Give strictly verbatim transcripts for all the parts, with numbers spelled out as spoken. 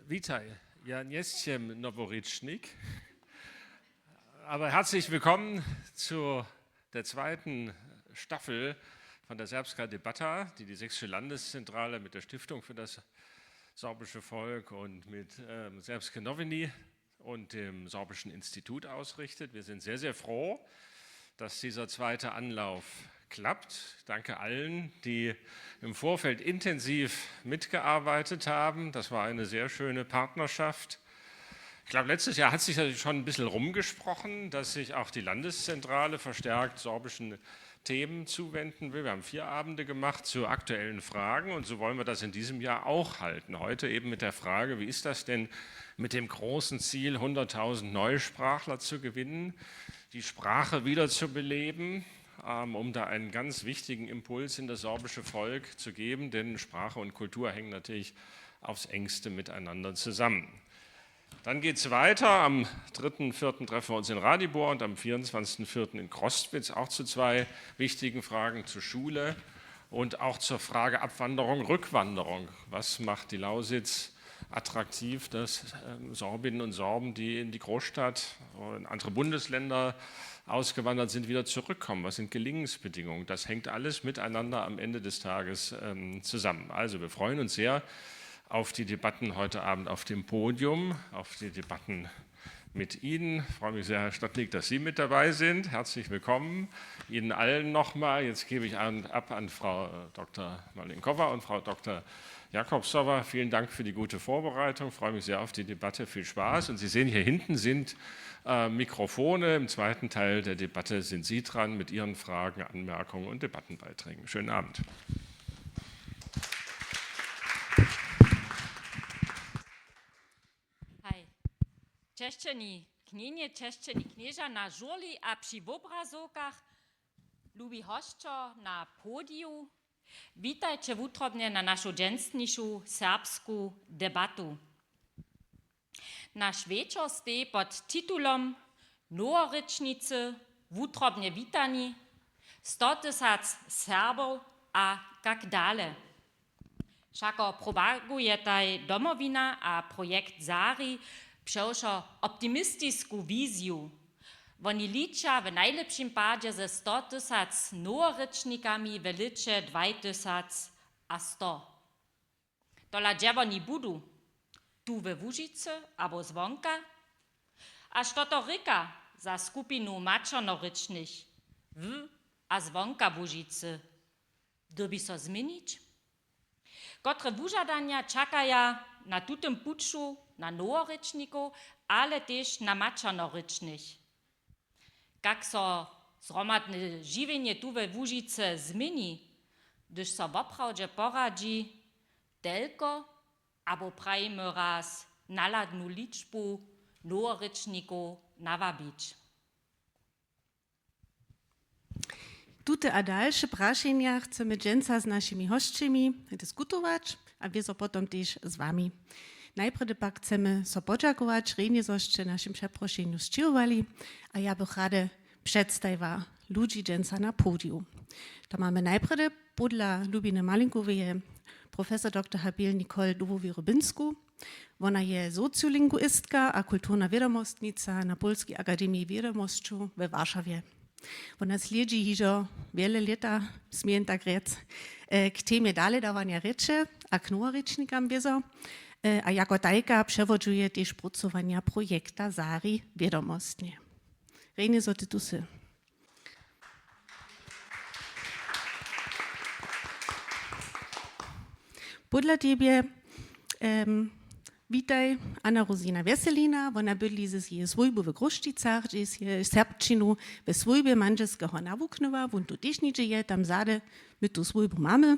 Witaj, ja nie sćem noworěčnik, aber herzlich willkommen zu der zweiten Staffel von der Serbska Debata, die die Sächsische Landeszentrale mit der Stiftung für das sorbische Volk und mit, ähm, Serbske nowiny und dem Sorbischen Institut ausrichtet. Wir sind sehr, sehr froh, dass dieser zweite Anlauf klappt. Danke allen, die im Vorfeld intensiv mitgearbeitet haben. Das war eine sehr schöne Partnerschaft. Ich glaube, letztes Jahr hat sich ja schon ein bisschen rumgesprochen, dass sich auch die Landeszentrale verstärkt sorbischen Themen zuwenden will. Wir haben vier Abende gemacht zu aktuellen Fragen und so wollen wir das in diesem Jahr auch halten. Heute eben mit der Frage, wie ist das denn mit dem großen Ziel, hunderttausend Neusprachler zu gewinnen, die Sprache wiederzubeleben, ähm, um da einen ganz wichtigen Impuls in das sorbische Volk zu geben, denn Sprache und Kultur hängen natürlich aufs engste miteinander zusammen. Dann geht's weiter. Am dritten vierten treffen wir uns in Ratibor und am vierundzwanzigsten vierten in Crostwitz, auch zu zwei wichtigen Fragen, zur Schule und auch zur Frage Abwanderung, Rückwanderung. Was macht die Lausitz attraktiv, dass, ähm, Sorbinnen und Sorben, die in die Großstadt oder in andere Bundesländer ausgewandert sind, wieder zurückkommen? Was sind Gelingensbedingungen? Das hängt alles miteinander am Ende des Tages, ähm, zusammen. Also wir freuen uns sehr auf die Debatten heute Abend auf dem Podium, auf die Debatten mit Ihnen. Ich freue mich sehr, Herr Stadlik, dass Sie mit dabei sind. Herzlich willkommen Ihnen allen nochmal. Jetzt gebe ich an, ab an Frau, äh, Doktor Malinkova und Frau Doktor Jakobsowa. Vielen Dank für die gute Vorbereitung. Freue mich sehr auf die Debatte. Viel Spaß. Und Sie sehen, hier hinten sind, äh, Mikrofone. Im zweiten Teil der Debatte sind Sie dran mit Ihren Fragen, Anmerkungen und Debattenbeiträgen. Schönen Abend. Haj. Česćeni knjenje, česćeni knježa na žurli a při wobrazowkach, lubi hosćo na podiju, witajće wutrobnje na našu dźensnišu serbsku debatu. Naš wječor steji pod titulom Noworěčnicy wutrobnje witani, sto tysac Serbow a tak dale. Wšako propagujetaj Domowina a projekt Zari přewšo optimistisku wiziju. Woni liča w najlěpšim padźe ze sto tysac noworěčnikami w lěće dwaj tysac a sto. Tola hdźe woni budu? Tu we Łužicy abo zwonka? A što to rěka za skupinu maćernorěčnych w a zwonka Łužicy? Dyrbi so změnić? Kotre wužadanja čakaja na tutym puću na noworěčnikow, ale tež na maćernorěčnych? Kak so zhromadne žiwjenje tu we Łužicy změni, hdyž so woprawdźe poradźi telko, abo prajimy raz, nahladnu ličbu noworěčnikow nawabić? Tute a dalše prašenja chcemy dźensa z našimi hosćemi diskutować a wězo potom tež z wami. Najprjedy pak chcemy so podźakować, rjenje zo sće našim přeprošenju sćěhowali, a ja bych rady předstajiła ludźi dźensa na podiju. To mamy najprjedy podla Lubiny Malinkoweje profesor doktor Habil Nicole Dubowi-Rybinsku. Wona je sociolinguistka a kulturna wědomostnica na Pólskej akademiji wědomosćow we Waršawje. Wona slědźi hižo wjele lěta, smějem tak rjec, e, k temje daledawanja rěče a k noworěčnikam wězo, e, a jako tajka přewodźuje tež prócowanja projekta Zari wědomostnje. Rjenje zo ty tu sy. Podla tebje, em, witaj, Anna Rosina Wjeselina. Wona bydli ze swojej swójbu w Chrósćicach, hdźež je serbšćinu we swójbje mandźelskeho nawuknyła. Wón tu tež něhdźe je, tam zady my tu swójbu mamy.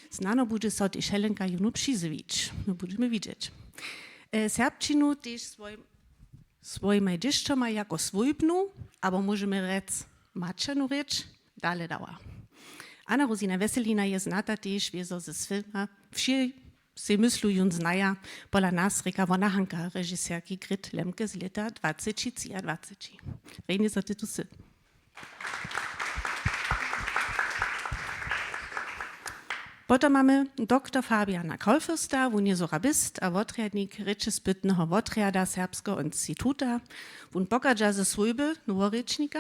Snano budźe so tež Helenka jónu přizjewić. No, budźemy widźeć. E, serbšćinu tež swójbje swójbaj dźěšćomaj jako swójbnu, abo móžemy rjec maćernu rěč, dale dała. Anna Rosina Wjeselina je znata tež wězo ze filma Wšě sej myslu, jón znaja, pola nas rěka wona Hanka, režiserki Grit Lemke z lěta dwaceći třiadwaceći. Rjenje zo ty tu sy. Potom mamy doktor Fabiana Kolfürsta, wón je sorabist a wotrjadnik rěčespytneho wotrjada Serbskeho instituta. Wón pochadźa ze swójby noworěčnika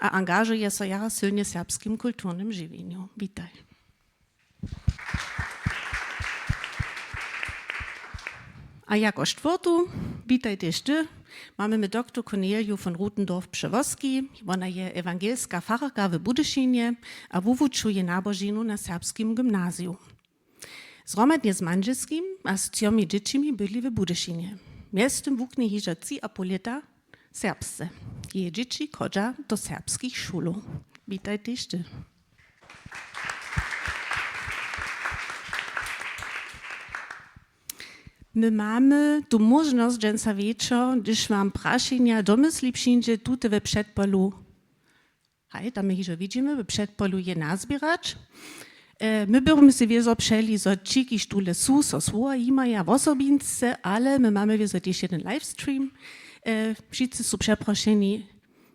a angažuje so jara sylnje w serbskim kulturnym žiwjenju. Witaj. A jako štwórtu, witaj tež ty, mamy my doktor Corneliu von Rutendorf-Przewoski. Wona je ewangelska fararka w Budyšinje a wuwučuje nabožinu na serbskim gymnaziju. Zhromadnje z mandźelskim a z třomi dźěćimi bydli w Budyšinje. Mjeztym wuknje hižo tři a poł lěta serbsce. Jeje dźěći chodźa do serbskich šulow. Witaj tež ty. My mamy tu móžnosć dźensa wječor, hdyž wam prašenja do mysli přińdźe, tute we předpolu, haj, tam je hižo widźimy, we předpolu je nazběrać. E, my bychmy sej wězo přeli, zo ći, kiž tule su, so słowa jimaja wosobinsce, ale my mamy wězo tež jedyn livestream. E, wšitcy su přeprošeni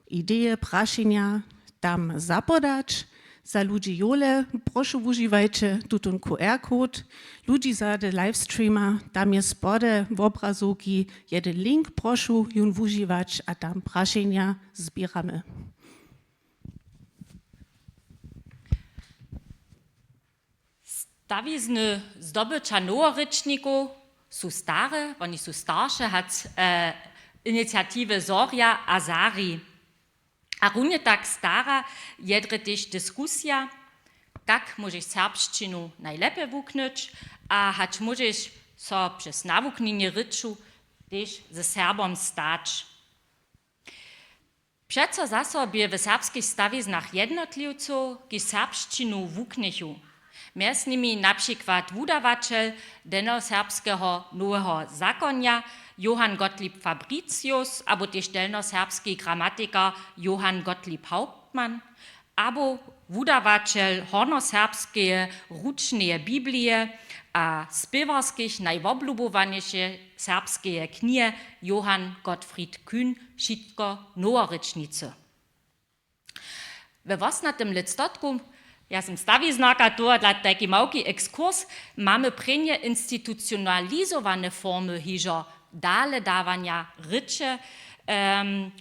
ideje, prašenja tam zapodać. Za ludźi jowle, prošu, wužiwajće tutón Q R-code. Ludźi zady livestreama, tam je spode wobrazowki jedyn link, prošu, jón wužiwać a tam prašenja zběramy. Stawizny zdobyća noworěčnikow su stare, woni su starše hač, e, iniciatiwy Zorja a Zari. A runje tak stara je drje tež diskusija, kak móžeš serbšćinu najlěpje wuknyć a hač móžeš so přez nawuknjenje rěču tež ze Serbom stać. Přeco zaso bě w serbskich stawiznach jednotliwcow, kiž serbšćinu wuknjechu. Mjez nimi na přikład wudawaćel delnjoserbskeho Noweho zakonja Johann Gottlieb Fabricius abo tež delnjoserbski gramatikar Johann Gottlieb Hauptmann abo wudawaćel hornjoserbskeje ručneje biblije a spěwarskich najwoblubowanjejšej serbskeje knihe Johann Gottfried Kühn, wšitko noworěčnicy. We wosnatym lětstotku, ja sym stawiznarka, tohodla tajki małki ekskurs, mamy prěnje institucionalizowane formy hižo daledawanja rěče. Em,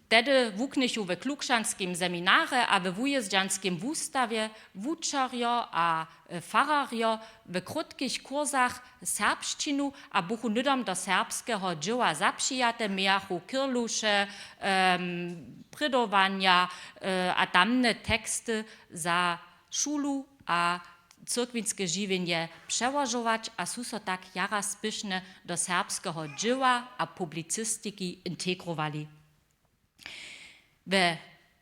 tehdy wuknychu w klukšanskim seminarje a we wujězdźanskim wustawje wučerjo a, e, fararjo w krótkich kursach serbšćinu a buchu hnydom do serbskeho dźěła zapřijate, mějachu kirluše, em, prědowanja, e, a tamne teksty za šulu a cyrkwinske žiwjenje přełožować a su so tak jara spěšnje do serbskeho dźěła a publicistiki integrowali. We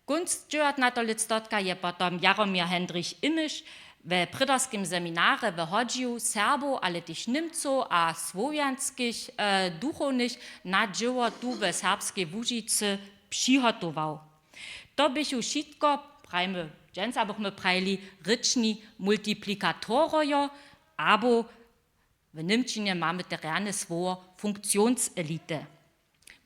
kónc dźewjatnateho lětstotka je potom Jaromir Hendrich Imiš we prědarskim seminarje w Hodźiju Serbow, ale tež Němcow a słowjanskich, e, duchownych na dźěło tu w Serbskej Łužicy přihotował. To běchu wšitko, prajimy, dźensa bychmy prajili, rěčni multiplikatorojo, abo w Němčinje mamy te rjane słowo Funktionselite.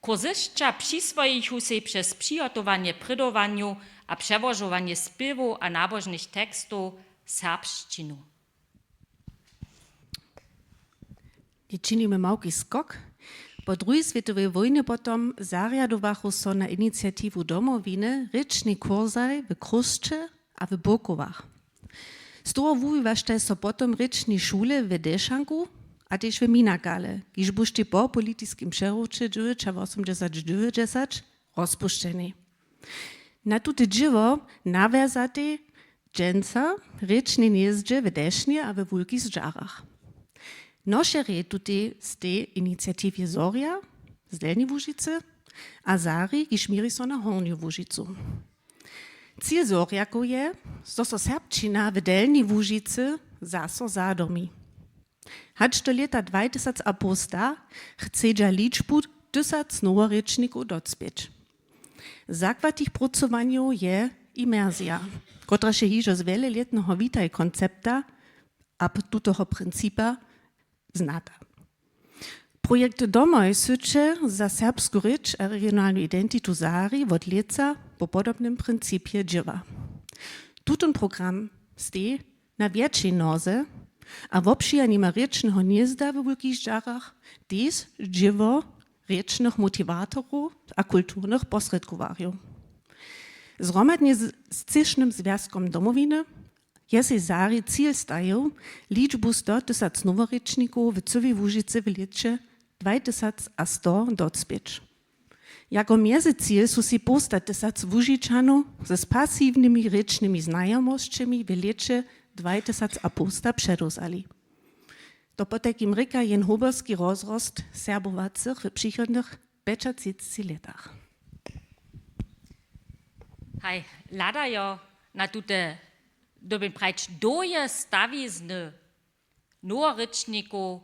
Kursišća přiswojichu sej přez přihotowanje prědowanjow a přełožowanje spěwow a nabožnych tekstow serbšćinu. Činimy małki skok. Po druhej swětowej wójnje potom zarjadowachu so na iniciatiwu Domowiny rěčny kursaj w Chrósće a w Bórkowach. Z toho wuwiwaštej so potom rěčnej šule w Dešanku a tež w Minakale, kiž buštej po politiskim přewróće dźewjećawosomdźesat dźewjećdźesat rozpušćenej. Na tute dźěło nawjazatej dźensa rěčne hnězdźe w Dešnje a we Wulkich Zdźarach. Nošerjej tutej stej iniciatiwje Zorja z Delnjej Łužicy a Zari, kiž měri so na Hornju Łužicu. Cil Zorjakow je, zo so serbšćina w Delnjej Łužicy zaso zadomi. Hač do lěta dwaj tysac a poł sta chcedźa ličbu tysac noworěčnikow docpěć. Zakład jich prócowanjow je imersija, kotraž je hižo z wjelelětneho Witaj-koncepta a p-, tutoho principa znata. Projekt Domoj syće za serbsku rěč a regionalnu identitu Zari wot lětsa po podobnym principje dźěła. Tutón program stej na wjetšej noze a wobšija nima rěčneho hnězda we wulkich dźarach tež dźěło rěčnych motiwatorow a kulturnych posrědkowarjow. Zhromadnje z, z třěšnym zwjazkom Domowiny je sej Sari cil stajił, ličbu sto tysac noworěčnikow w cyłej Łužicy w lěće dwaj tysac a sto docpěć. Jako mjezycil su sej połsta tysac Łužičanow z pasiwnymi rěčnymi znajomosćemi w lěće dwaj tysac a połsta předewzali. To potajkim rěka jen hoberski rozrost Serbowacych w přichodnych pjećatřicci lětach. Haj, hladajo na tute, dyrbjam prajić, dołhe stawizny noworěčnikow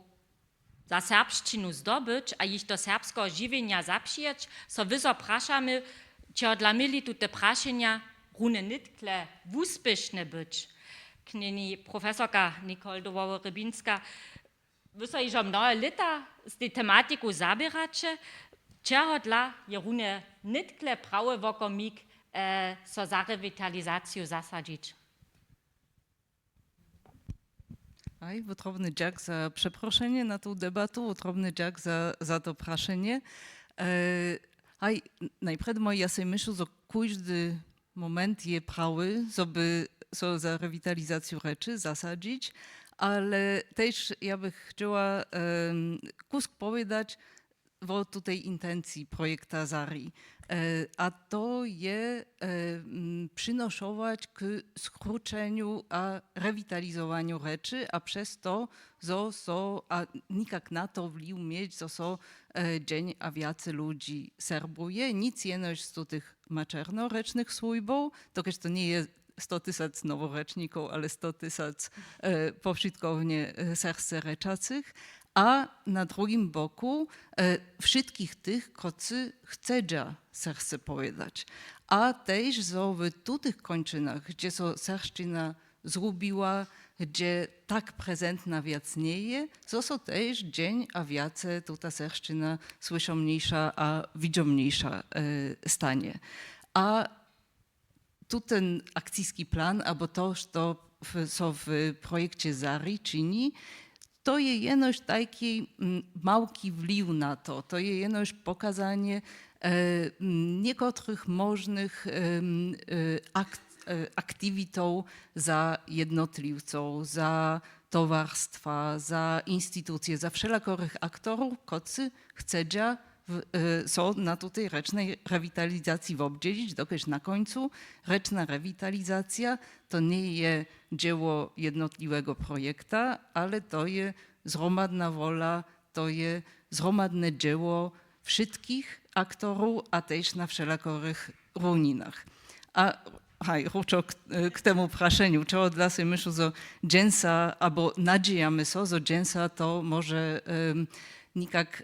za serbšćinu zdobyć a jich do serbskeho žiwjenja zapřijeć, so wyzo prašamy, či hodla měli tute prašenja runje nětkle wuspěšne być. Knjeni profesorka Nicole Dowoły-Rybinska, wy so hižo mnohe lěta z tej tematiku zaběraće, čehodla je runje nětkle prawy wokomik, eh, so za rewitalizaciju zasadźić? Haj, wotrobny dźak za přeprošenje na tu debatu, wotrobny dźak za, za to prašenje. E, haj, najprjedy mój, ja sej myšlu, zo kóždy moment je prawy, zo by so za rewitalizaciju rěče zasadźić, ale tež ja bych chcyła, em, kusk powědać wo tutej intencji projekta Sari. E, a to je, e, m, přinošować k skrućenju a rewitalizowaniu rěče, a přez to, zo, zo, a nikak na to wliw měć, zo so, e, dźeń a wjace ludźi serbuje, nic jenož z tutych maćernorěčnych swójbow, dokelž to njeje sto tysac noworěčnikow, ale sto tysac, e, powšitkownie, e, serbsce rěčacych. A na druhim boku, e, wšitkich tych, kotři chcedźa serbsce powědać. A tež, zo w tutych kónčinach, hdźe so serbšćina zhubiła, hdźe tak prezentna wjac njeje, zo so tež dźeń a wjace tuta serbšćina słyšomniša a widźomniša, e, stanje. A tu ten akcijski plan, abo to, što w, so w projekće Sari čini, to je jenož tajki, mm, małki wliw na to. To je jenož pokazanje, e, mm, někotrych móžnych, em, e, ak-, e, aktiwitow za jednotliwcow, za towarstwa, za institucije, za wšelakorych aktorow, kotři chcedźa w-, e, so na tutej rěčnej rewitalizacji wobdźělić, dokelž na kóncu rěčna rewitalizacija to njeje dźěło jednotliwego projekta, ale to je zhromadna wola, to je zhromadne dźěło wšitkich aktorow a tež na wšelakorych runinach. A haj, wróćo k, k temu prašenju, čehodla sej myšlu, zo dźensa, abo nadźijamy so, zo dźensa to móže, em, nikak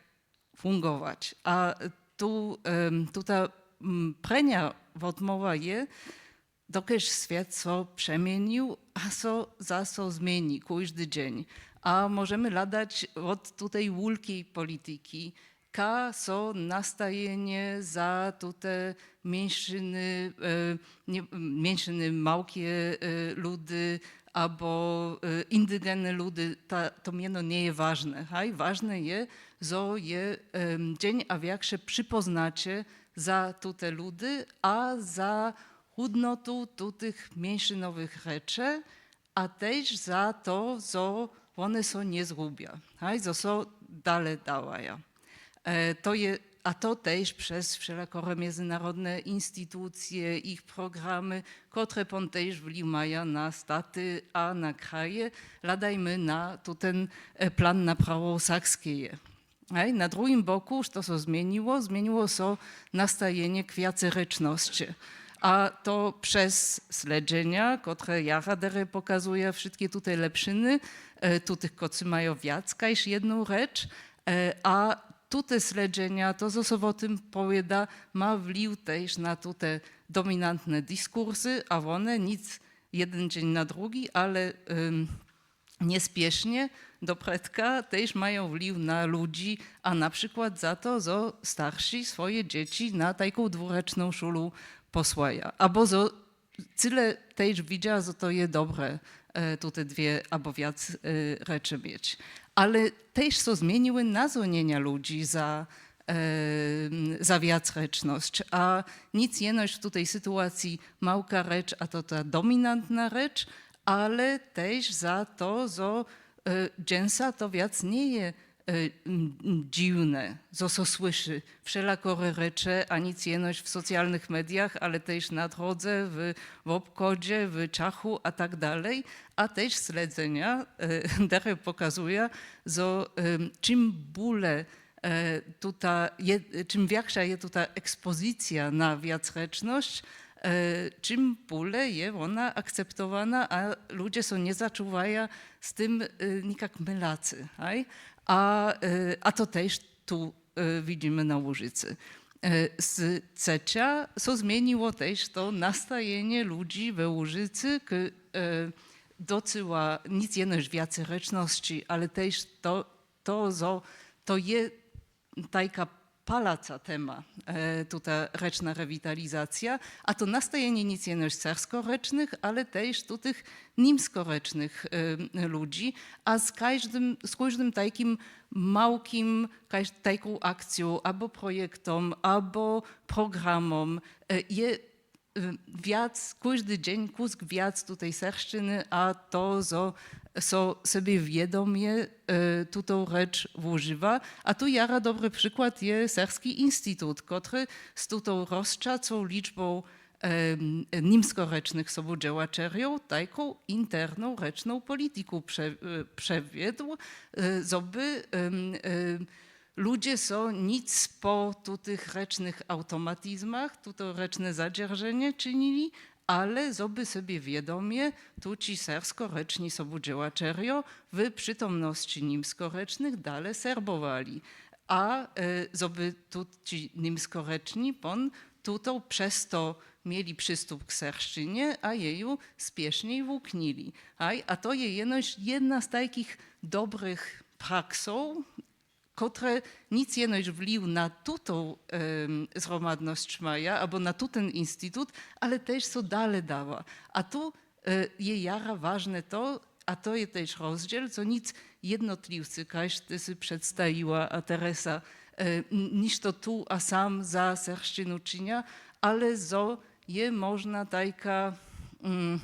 fungować. A tu, em, tuta, mm, prěnja wotmołwa je, dokelž swět so přeměnił a so zaso změni kóždy dźeń. A móžemy hladać wot tutej wulkej politiki, ka so nastajenje za tute mjeńšiny, e, nje-, mjeńšiny, małke, e, ludy abo, e, indigene ludy, ta, to mjeno njeje wažne. Haj, wažne je, zo je, em, dźeń a wjace připóznaće za tute ludy a za hódnotu tutych mjeńšinowych rěče, a tež za to, zo wone so njezhubja, haj, zo so dale dawaja. E, to je, a to tež přez wšelakore mjezynarodne institucije, jich programy, kotre pon tež wliw maja na staty a na kraje. Hladajmy na tuten, e, plan naprawow Sakskeje. Haj, na druhim boku, što so změniło? Změniło so nastajenje k wjacerěčnosće. A to přez sledźenja, kotre jara derje pokazuja wšitke tute lepšiny, e, tutych, kotři majo wjac kaž jednu rěč, e, a tute sledźenja, to, zo so wo tym powěda, ma wliw tež na tute dominantne diskursy a wone nic jeden dźeń na drugi, ale, em, njespěšnje doprědka tež majo wliw na ludźi a na přikład za to, zo starši swoje dźěći na tajku dwurěčnu šulu posłaja. Abo zo cyle tež widźa, zo to je dobre, e, tute dwě abo wjac, e, rěče měć. Ale tež so změniły nazhonjenja ludźi za, e, za wjacrěčnosć. A nic jenož w tutej sytuacji małka rěč, a to ta dominantna rěč, ale tež za to, zo, e, dźensa to wjac njeje, e, m, m, dźiwne, zo so słyši wšelakore rěče, a nic jenož w socialnych mediach, ale tež na drodze, w, w wobchodźe, w ćachu a tak dalej. A tež sledźenja, e, derje pokazuja, zo, em, čim bóle, e, tuta je, čim wjaksza je tuta ekspozycija na wjacrěčnosć, e, čim bóle je wona akceptowana, a ludźe so njezaczuwaja z tym, e, nikak mylacy, haj? A, e, a to tež tu, e, widźimy na Łužicy. E, z ceća so změniło tež to nastajenje ludźi we Łužicy k, e, docyła nic jenož wjacrěčnosći, ale tež to, to, zo to je tajka palaca tema, e, tuta rěčna rewitalizacija, a to nastajenje nic jenož serskorěčnych, ale tež tutych nimskorěčnych, e, ludźi, a z kóždym, z kóždym tajkim małkim, kaž-, tajką akcijom, abo projektom, abo programom, e, je, e, wjac, kóždy dźeń kusk wjac tutej serbšćiny, a to, zo so sebje wědomje, e, tutą rěč wužiwa. A tu jara dobry přikład je Serbski institut, kotry z tutą rosćacą ličbą, em, nimskorěčnych sobudźěłaćerjow tajką interną rěčną politiku prze-, e, přewjedł, e, zo by, em, e, ludźe so nic po tutych rěčnych awtomatizmach, tuto rěčne zadźerženje činili, ale zo by sebje wědomje tući serskorěčni sobudźěłaćerjo w přitomnosći nimskorěčnych dale serbowali. A, e, zo by tući nimskorěčni pon tuto přez to měli přistup k serbšćinje a jeju spěšnjej wuknili. Haj, a to je jenož jedna z tajkich dobrych praksow, kotre nic jenož wliw na tutą, em, zhromadnosć maja, abo na tutyn institut, ale tež so dale dawa. A tu, e, je jara wažne to, a to je tež rozdźěl, zo nic jednotliwcy, kaž ty sy předstajiła, a Teresa, e, n-, ništo tu a sam za serbšćinu činja, ale zo je móžna tajka, mm,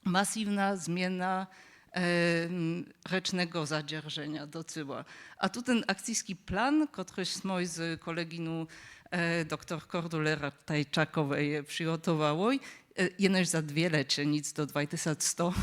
masiwna změna, em, rěčneho zadźerženja docyła. A tu ten akcijski plan, kotryž smój z koleginu, e, doktor Cordulera Tajčakowej přihotowałoj, e, jenož za dwě lěće, nic do dwa tysac sto,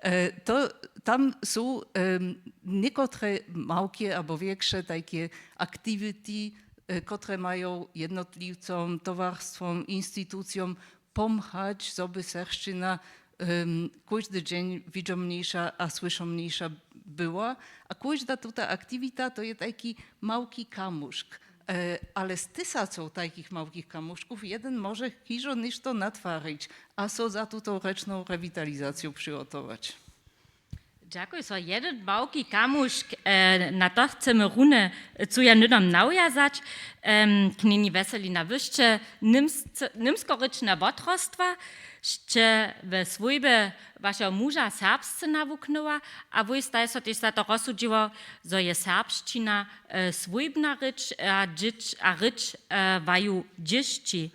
e, to, tam su, em, někotre małke abo wěkše tajke aktiwity, e, kotre mają jednotliwcom, towarstwom, institucijom pomhać, zo by serbšćina, em, kóždy dźeń widźomniša a słyšomniša była. A kóžda tuta aktiwita to je tajki małki kamušk. E, ale z tysacow tajkich małkich kamušków jeden móže hižo něšto natwarić a so za tutą rěčną rewitalizaciju přihotować. Dźakuj, so jeden małki kamušk, e, na to chcemy runje, e, co ja hnydom nawjazać. Em, knjeni Weselina, wy sće nims-, nimskorěčne wotrostwa, sće we swójbje wašeho muža serbsce nawuknyła, a wój staj so tež za to rozsudźiło, zo je serbšćina, e, swójbna rěč, a dźěć-, a rěč, e, waju dźěsći.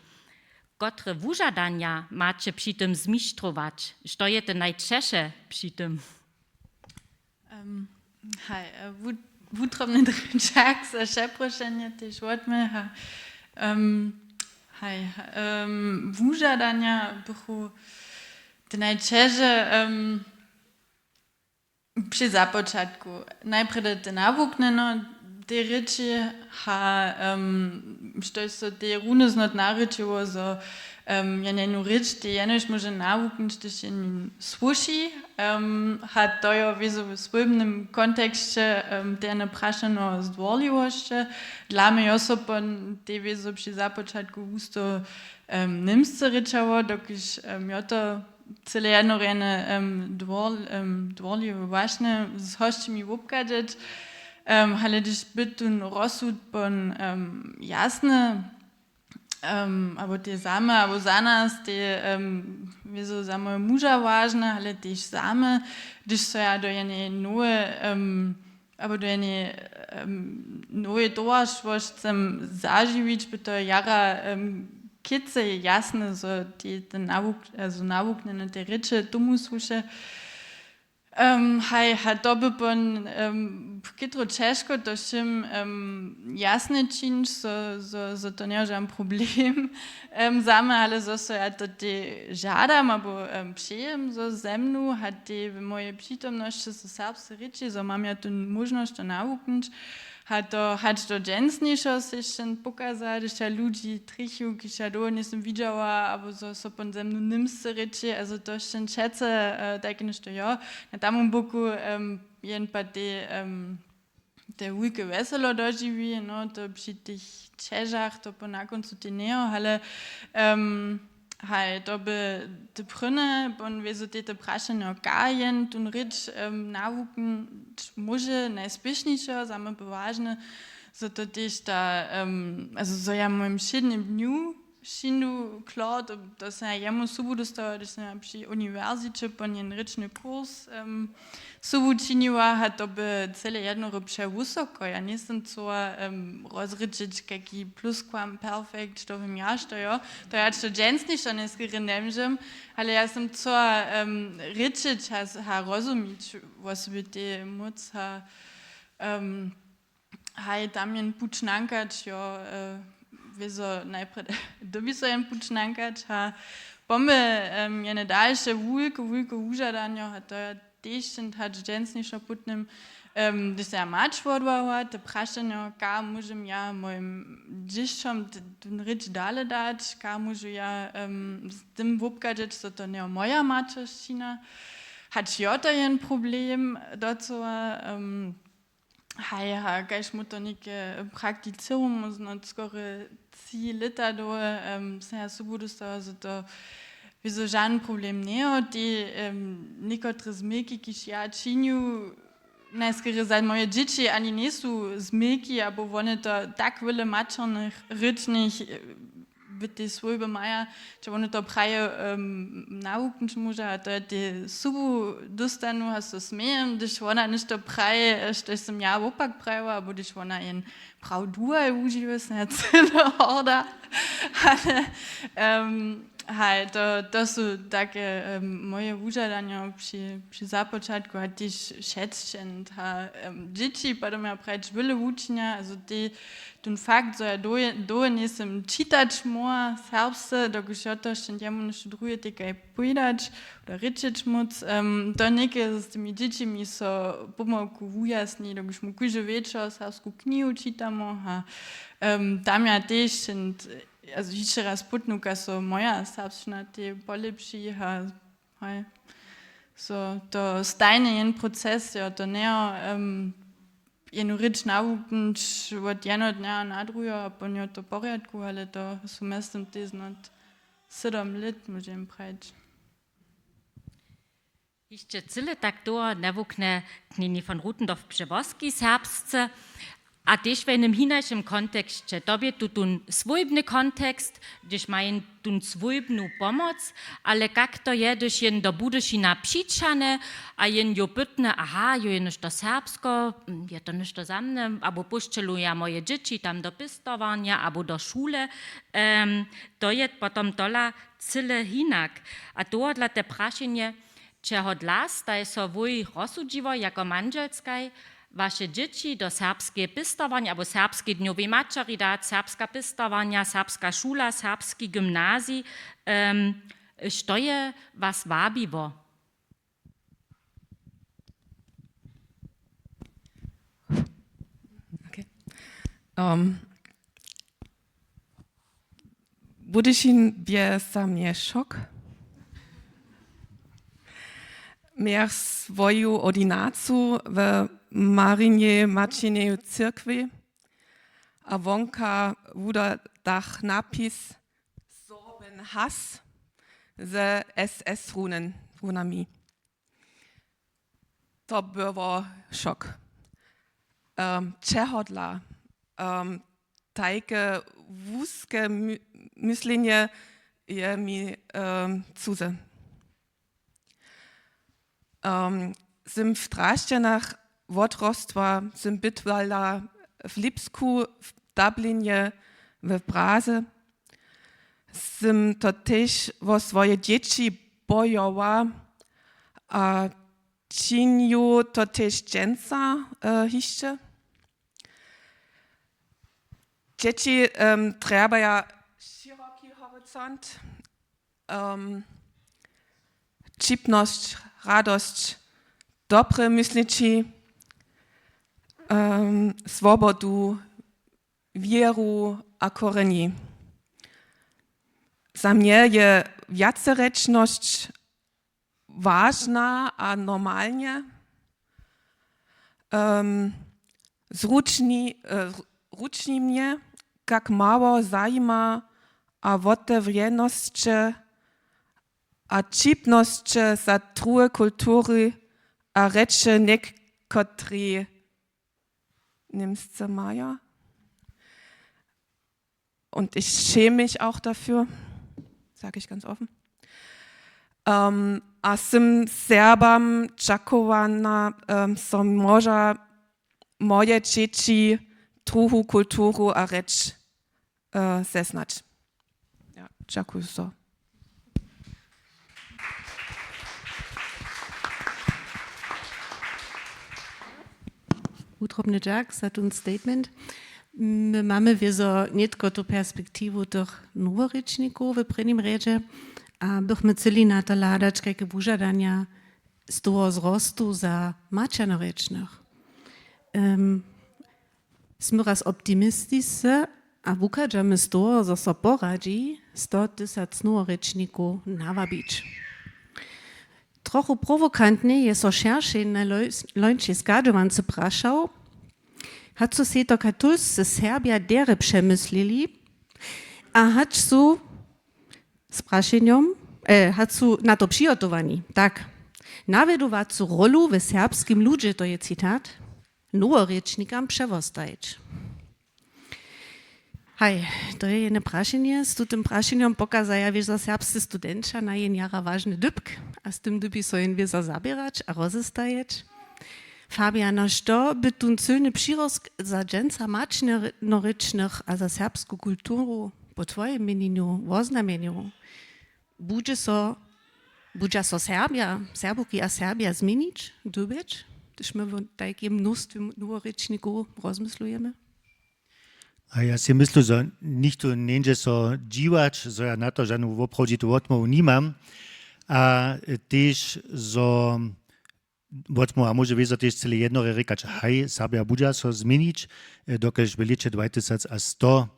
Kotre wužadanja maće při tym zmištrować? Što je te najćeše při tym? Em, haj, e, wut-, wutrobny drěčak za přeprošenje tež wotměha. Em, haj, em, wužadanja bychu te najćeže, em, při započatku. Najprjedy te nawuknjeno tej rěči, ha, em, štož so tej runje znot narěčiło, zo, em, je njenu rěč, tej jenož móže nawuknyć, hdyž je nim słuši, em, ha to jo wězo w swójbnym konteksće, em, te jene prašeno zdwórliwosće. Dla mje jo so pon tej wězo při započatku wusto, em, němsce rěčało, dokelž, em, jo to cyle jedno rjene, em, dwor-, em, dworliwe wašnje z hosćimi wobchadźeć. Em, ale hdyž by tón rozsud pon, em, jasny, Abo te same abo za nas te wězo za moje muža wažne, ale tež same, hdyž so ja do jenej nowe abo do jenej nowej towarstwo chcem zažiwić, by to jara kětce je jasne, zo te ten nawuk zo nawuknjene te rěče tomu słuše. Haj, ha to by pon chětro ćežko to wšěm jasne čińć, zo to njeje žan problem. Same ale zo so ja to te žadam abo přejem zo ze mnu ha te w mojej přitomnosće so serbsce rěči zo mam ja tu móžnosć to nawuknąć. A to hač do dźensnišeho sej šćen pokaza hdyž ja ludźi trěchu kiž ja dołho njejsym widźała abo zo so pon ze mnu němsce rěči a zo to šćen přece tajke něšto jo. Na tamom boku jen pa te te wulke wjeselo dožiwi no to při tych ćežach to po na kóncu te njejo ale haj to by te prěwne pon wězo te te prašenjo ka jen tón rěč nawuknąć móže najspěšnišeho za mnje by wažne zo to tež ta zo ja w mojim wšědnym dnju wšinu klor to to sam ja jemu sobu dóstała hdyž sam ja při uniwersiće pon jen rěčny kurs sobu činiła a to by cyle jednory přewusoko ja njejsym chcyła rozrěčeć kajki pluskvamperfekt što wěm ja što jo. To ja to dźensnišo njeskóry njemóžem ale ja sym chcyła rěčeć a rozumić wosebje te móc a haj tam jen puć nankać jo wězo najprjedy dyrbi so jen puć nankać a pomje jene dalše wulke wulke wužadanjo a to ja tež hač dźensnišo putnym hdyž se ja mać wodłała te prašenjo ka móžem ja mojim dźěšćom tón rěč dale dać ka móžu ja z tym wobchadźeć zo to njejo moja maćeršćina. Hač jo to jen problem docyła haj a kaž mój to něke prakticěrumu znot skóry tři lěta dołho sem ja sobu dóstała zo to wězo žan problem njejo te někotre změki kiž ja činju najskóry za moje dźěći ani njejsu změki abo wone to tak wjele maćernych rěčnych w tej swójby maja če wone to praje nawuknyć móža a to je te sobu dóstanu a so smějem hdyž wona něšto praje štož sym ja wopak prajiła abo hdyž wona jen prawduhaj wužiwje sym ja cyle horda ale haj to to su take moje wužadanja při při započatku a tež šesćdźesat dźěći potom ja prajić wjele wučinja a zo te tón fakt zo ja dołho njejsym čitać móhła serbsce dokelž jo to šćen jemu něšto druhe tej kaj powědać do rěčeć móc to něke z tymi dźěćimi so pomałku wujasni dokelž mój kóždy wječor serbsku knihu čitamo a tam ja tež hišće raz putnuka so moja serbšćina tej polěpši a haj so to stajnje jen proces jo to njejo jenu rěč nawuknyć wot jeno dnja na druheho a po njo to porjadku ale to su mjeztym tež znot sydom lět móžem prajić. Hišće cyle tak dołho njewuknje knjeni von rutendorf přewoski serbsce a tež w jenym hinašim konteksće to bě tu tón swójbny kontekst hdyž ma jen tón swójbnu pomoc ale kak to je hdyž jen do budyšina přićahne a jen jo pytne aha jo je něšto serbsko je to něšto za mnje abo pósćelu ja moje dźěći tam do pěstowarnja abo do šule to je potom tola cyle hinak. A tohodla te prašenje čehodla staj so wój rozsudźiło jako mandźelskaj waše dźěći do serbskeje pěstowarnje abo serbskej dnjowej maćeri dać serbska pěstowarnja serbska šula serbski gymnazij što je was wabiło? Budyšin bě za mnje šok. Měr swoju ordinacu w marinjej maćineju cyrkwi a wonka wuda dach napis Sorben has ze S S runami. To było šok. Čehodla tajke wuske my- myslenje je mi um, cuze. Um, sym w Drašćenach wotrostła, sym bytwala w Lipsku, w Dublinje, w Praze. Sym to tež wo swoje dźěći bojoła a činju to tež dźensa uh, hišće. Dźěći um, trjebaja šěroki horizont, um, ćipnosć, radosć, dobre myslići, um, swobodu, wěru a korjenji. Za mnje je wjacerěčnosć wažna a normalnje. Um, zručni, uh, ručni mnje, kak mało zajima a wotewrjenosće a ćipnosće za druhe kultury a rěče někotri Němsce maja. Und ich schäme mich auch dafür, sage ich ganz offen. Um, a sym Serbam džakowana, um, so może moje dźěći druhu kulturu a rěč uh, zeznać. Ja, dźakuju so. Wutrobny dźak za tón statement. My mamy wězo nětko tu perspektiwu tych noworěčnikow w prěnim rjedźe a bychmy chcyli na to hladać kajke wužadanja z toho zrostu za maćernorěčnych. Um, smy raz optimistisce a wuchadźamy z toho, zo so poradźi sto tysac noworěčnikow nawabić. Trochu prowokantnje je so šeršej na lońšej schadźowance prašał, hač su sej to katolscy Serbja derje přemyslili a hač su z prašenjom, eh, hač su na to přihotowani, tak, nawjedowacu rolu w serbskim ludźe, to je citat, noworěčnikam přewostajeć. Haj, to je jedne prašenje. Z tutym prašenjom pokazaja wězo serbscy studenća na jen jara wažny dypk a z tym dybi so jen wězo zaběrać a rozestajeć. Fabiano, što by tón sylny přirostk za dźensa maćernorěčnych a za serbsku kulturu po twojim měnjenju woznamjenju? Budźe so, budźa so Serbja, Serbuki a Serbja změnić, dyrbjeć, hdyž my w tajkim mnóstwje noworěčnikow rozmyslujemy? A ja sej myslu, zo nichtó njeńdźe so dźiwać, zo ja na to žanu woprawdźitu wotmołwu nimam. A tež zo wotmołwa móže wězo tež cyle jednore rěkać, haj, Serbja budźa so změnić, dokelž w lěće dwatysacsto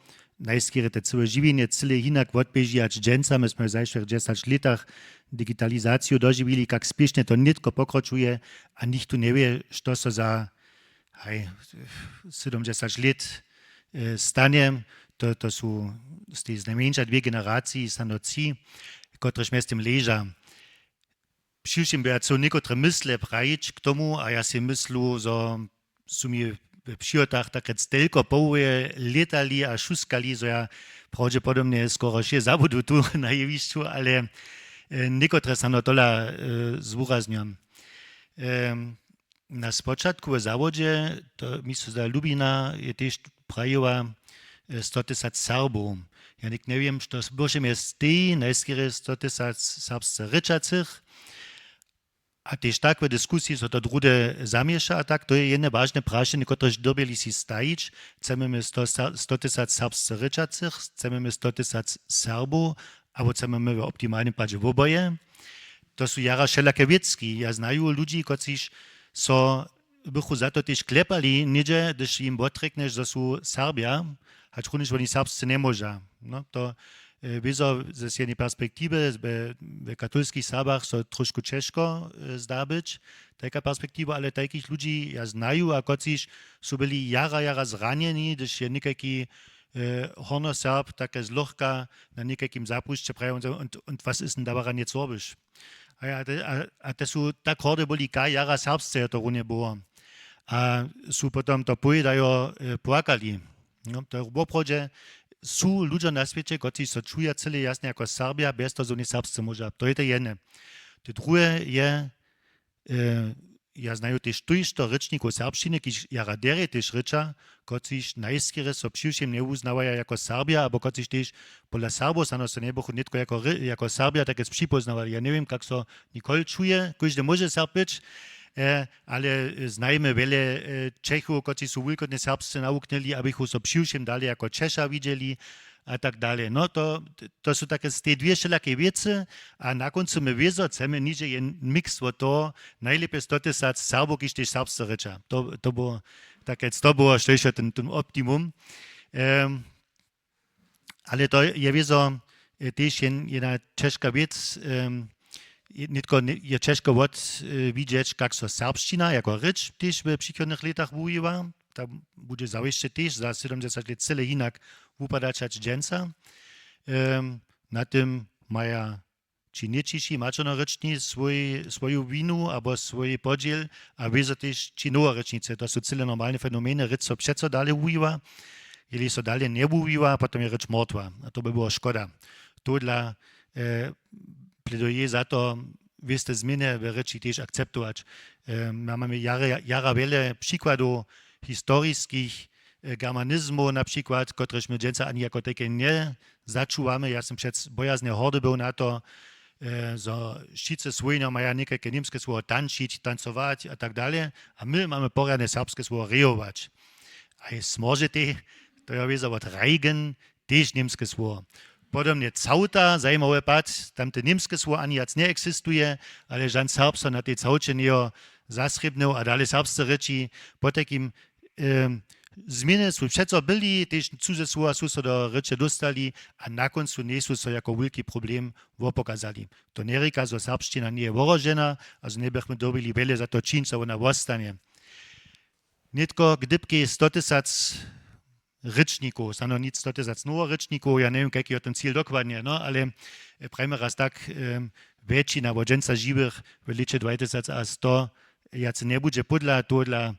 najskerje te cyłe žiwjenje cyle hinak wotběži hač dźensa. My smy w zašłych dźesać lětach digitalizaciju dožiwili, kak spěšnje to nětko pokročuje a nichtó njewě, što so za haj, sydomdźesać lět stanje. To, to su stej znajmjeńša dwě generaciji, snano tři, kotrež mjeztym leža. Přiwšěm by ja chcel někotre mysle prajić k tomu a ja sej myslu, zo su mi w přihotach tak rjec telko połowje lětali a šuskali, zo ja prawdźepodobnje skoro wšě zabudu tu na jewišću, ale někotre snano tola zwuraznjam. Na spočatku w zawodźe, to mi so zda, Lubina je tež prajiła, sto tysac Serbow. Ja něk njewěm, što bywše mjez tej najskerje sto tysac serbsce rěčacych. A tež tak w diskusiji so to druhde zaměša a tak, to je jedne wažne prašenje, kotrež dyrbjeli sej stajić. Chcemy my sto tysac serbsce rěčacych, chcemy my sto tysac Serbow, abo chcemy my w optimalnym padźe woboje? To su jara wšelake wěcki. Ja znaju ludźi, kotřiž so bychu za to tež klepali něhdźe, hdyž jim wotrjeknješ, zo su Serbja, hačrunjež woni serbsce njemóža. No to wězo z jednej perspektiwy we katolskich Serbach so trošku ćežko zda być tajka perspektiwa, ale tajkich ludźi ja znaju a kotřiž su byli jara jara zranjeni, hdyž je někajki Hornoserb take zlochka na někajkim zapušće prajił, und was ist denn daran jetzt Sorbisch? A te su tak hordy byli, kaj jara serbsce je to runje było. A su potom to powědajo płakali. No, to je woprawdźe, su ludźo na swěće, kotřiž so čuja cyle jasnje jako Serbja, bjez toho, zo woni serbsce móža. To je to jedne. To druhe je, e, ja znaju tež tójšto rěčnikow serbšćiny, kiž jara derje tež rěča, kotřiž najskerje so přiwšěm njewuznawaja jako Serbja, abo kotřiž tež podla Serbow snano so njebychu nětko jako, rě- jako Serbja takec připóznawali. Ja njewěm, kak so Nicole čuje, kóždy móže Serb być, e, ale znajemy wjele, e, Čechow, kotřiž su wulkotnje serbsce nawuknyli, a běchu so přiwšěm dale jako Češa widźeli a tak dale. No to, to su take z tej dwě wšelake wěcy a na kóncu my wězo chcemy nižej jen mix wot toho, najlěpje stotysac Serbow, kiž tež serbsce rěča. To, to było takec, to było, što je ten, ten optimum. Em, ale to je wězo, e, tež jen, jedna ćežka wěc, em, je- nětko ne- je ćežko wot, e, widźeć, kak so serbšćina jako rěč tež w přichodnych lětach wuwiwa. Ta budźe zawěsće tež za sydomdźesać lět cyle hinak wupadać hač dźensa. Em, na tym maja ći nětšiši maćernorěčni swój, swoju winu abo swój podźěl a wězo tež ći noworěčnicy. To su cyle normalne fenomeny. Rěč so přeco dale wuwiwa. Jeli so dale njewuwiwa, potom je rěč mortwa. A to by było škoda. Tohodla, e, pläduje za to, wěste změny w rěči tež akceptować. E, my mamy jara, jara wjele přikładow historiskich, e, germanizmow na přikład, kotrež my dźensa ani jako tajke njezačuwamy. Ja sym přec bojaznje hordy był na to, e, zo wšitcy swójnjo maja někajke němske słowo tančić, tancować a tak dale. A my mamy porjadne serbske słowo rejować. A je smorzetej, to je wězo wot reigen, tež němske słowo. Podobnje całta, zajimawy pad, tam te němske słowo ani wjac njeexistuje, ale žan Serb so na tej całće njejo zasrěbnył a dale serbsce rěči. Potajkim, em, změny su přeco byli, tež cuze słowa su so do rěče dóstali a na kóncu njejsu so jako wulki problem wopokazali. To njerěka, zo serbšćina njeje wohrožena a zo njebychmy dyrbili wjele za to čińć, zo wona wostanje. Nětko k dypkej stotysac rěčnikow, snano nic stotysac noworěčnikow, ja njewěm, kajki je ten cil dokładnje, no, ale, e, prajmy raz tak, em, wjetšina wot dźensa žiwych w lěće dwajtysac a sto wjace njebudźe, podla tohodla,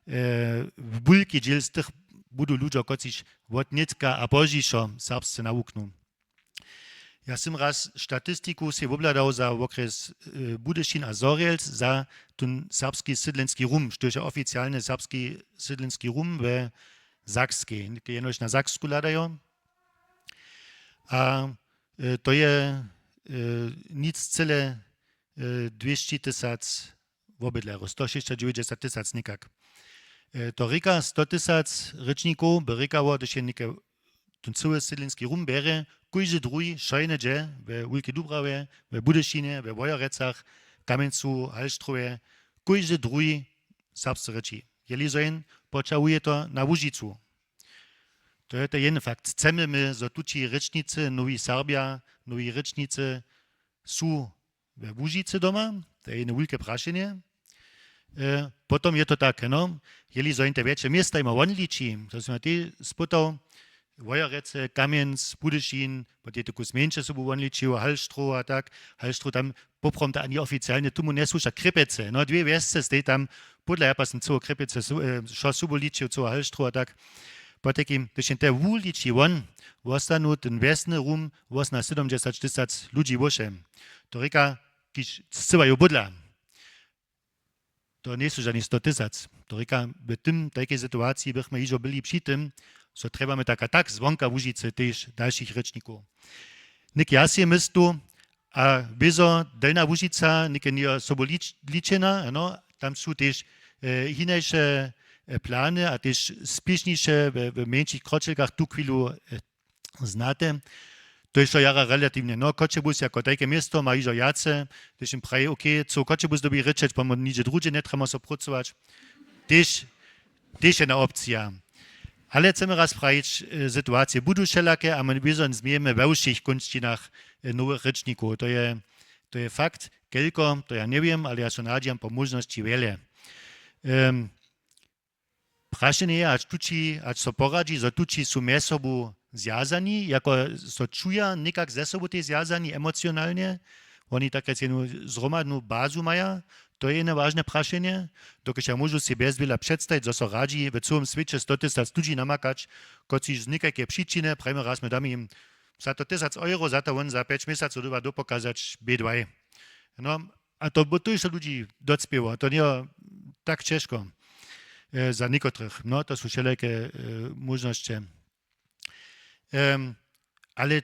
e, wulki dźěl z tych budu ludźo, kotřiž wot nětka a pozdźišo serbsce nawuknu. Ja sym raz statistiku sej wobhladał za wokrjes, e, Budyšin a Zhorjelc, za tón serbski sydlenski rum, štož je oficialny serbski sydlenski rum we Sakskej. Jenož na Saksku hladajo. A, e, to je, e, nic cyle, e, dwěsći tysac wobydlerjow, sto šěsćadźewjećdźesat tysac někak. E, to rěka, sto tysac rěčnikow by rěkało, hdyž je něke ten cyły sydlinski rum bjerje, kóždy druhi, wšojnje dźe, we Wulkej Dubrawje, we Budyšinje, we Wojerecach, Kamjencu, Halštrowje, kóždy druhi serbsce rěči. Jeli zo jen, poćahuje to na Łužicu. To je to jeden fakt. Chcemy my, zo tući rěčnicy, nowi Serbja, nowi rěčnicy su we Łužicy doma? To je jedne wulke prašenje. E, potom je to tak, no, jeli zo jen te wjetše města jima wonliči, to sym ja tež spytał, Wojerece, Kamjenc, Budyšin, bo tej to kus mjeńše sobu wonličił, Halštrow a tak, Halštrow tam poprawom to ani oficialnje tomu njesłuša, Krěpjecy, no, dwě wjesce stej tam, podla ja pak sym cyło Krěpjecy su-, e, wšo sobu ličił, cyło Halštrow a tak. Potajkim, hdyž jen te wuliči won, wostanu ten wjesny rum, wostanu sydomdźesać tysac ludźi wyše. To rěka, kiž scyła ju bydla. To njejsu žani sto tysac. To rěka, w tym, tajkej situaciji bychmy hižo byli při tym, zo trjebamy tak a tak zwonka Łužicy tež dalšich rěčnikow. Něk ja sej myslu, a wězo, Delnja Łužica, něke njeje sobu lič-, ličena, ano, tam su tež, e, hinaše, e, plany a tež spěšniše we, we mjeńšich kročelkach tu chwilu, e, znate. To je wšo jara relatiwnje. No, Choćebuz jako tajke město ma hižo wjace, hdyž jim praji, OK, co Choćebuz dyrbi rěčeć, pomó nihdźe druhdźe njetrjebamy so prócować. Tež, tež jedna opcija. Ale chcemy raz prajić, e, situacije budu wšelake a my wězo změjemy we wšěch kónčinach, e, nowych rěčnikow. To je, to je fakt. Kelko, to ja njewěm, ale ja so nadźijam po móžnosći wjele. Em, Prašenje je, hač tući, hač so poradźi, zo tući su mjez sobu zwjazani, jako so čuja někak ze sobu tej zwjazani emocionalnje. Woni tak rjec jednu zhromadnu bazu maja, To je jedno wažne prašenje, dokelž ja móžu sej bjez wjele předstajić, zo so radźi w cyłym swěće sto tysac ludźi namakać, kotřiž z někajkeje přičiny, prajimy raz, my damy jim za to tysac euro, za to wón za pjeć měsacow dyrbja dopokazać B dwaj. No, a to by tójšto ludźi docpěło, to njeje tak ćežko, e, za někotrych. No, to su wšelake, e, móžnosće. Em, ale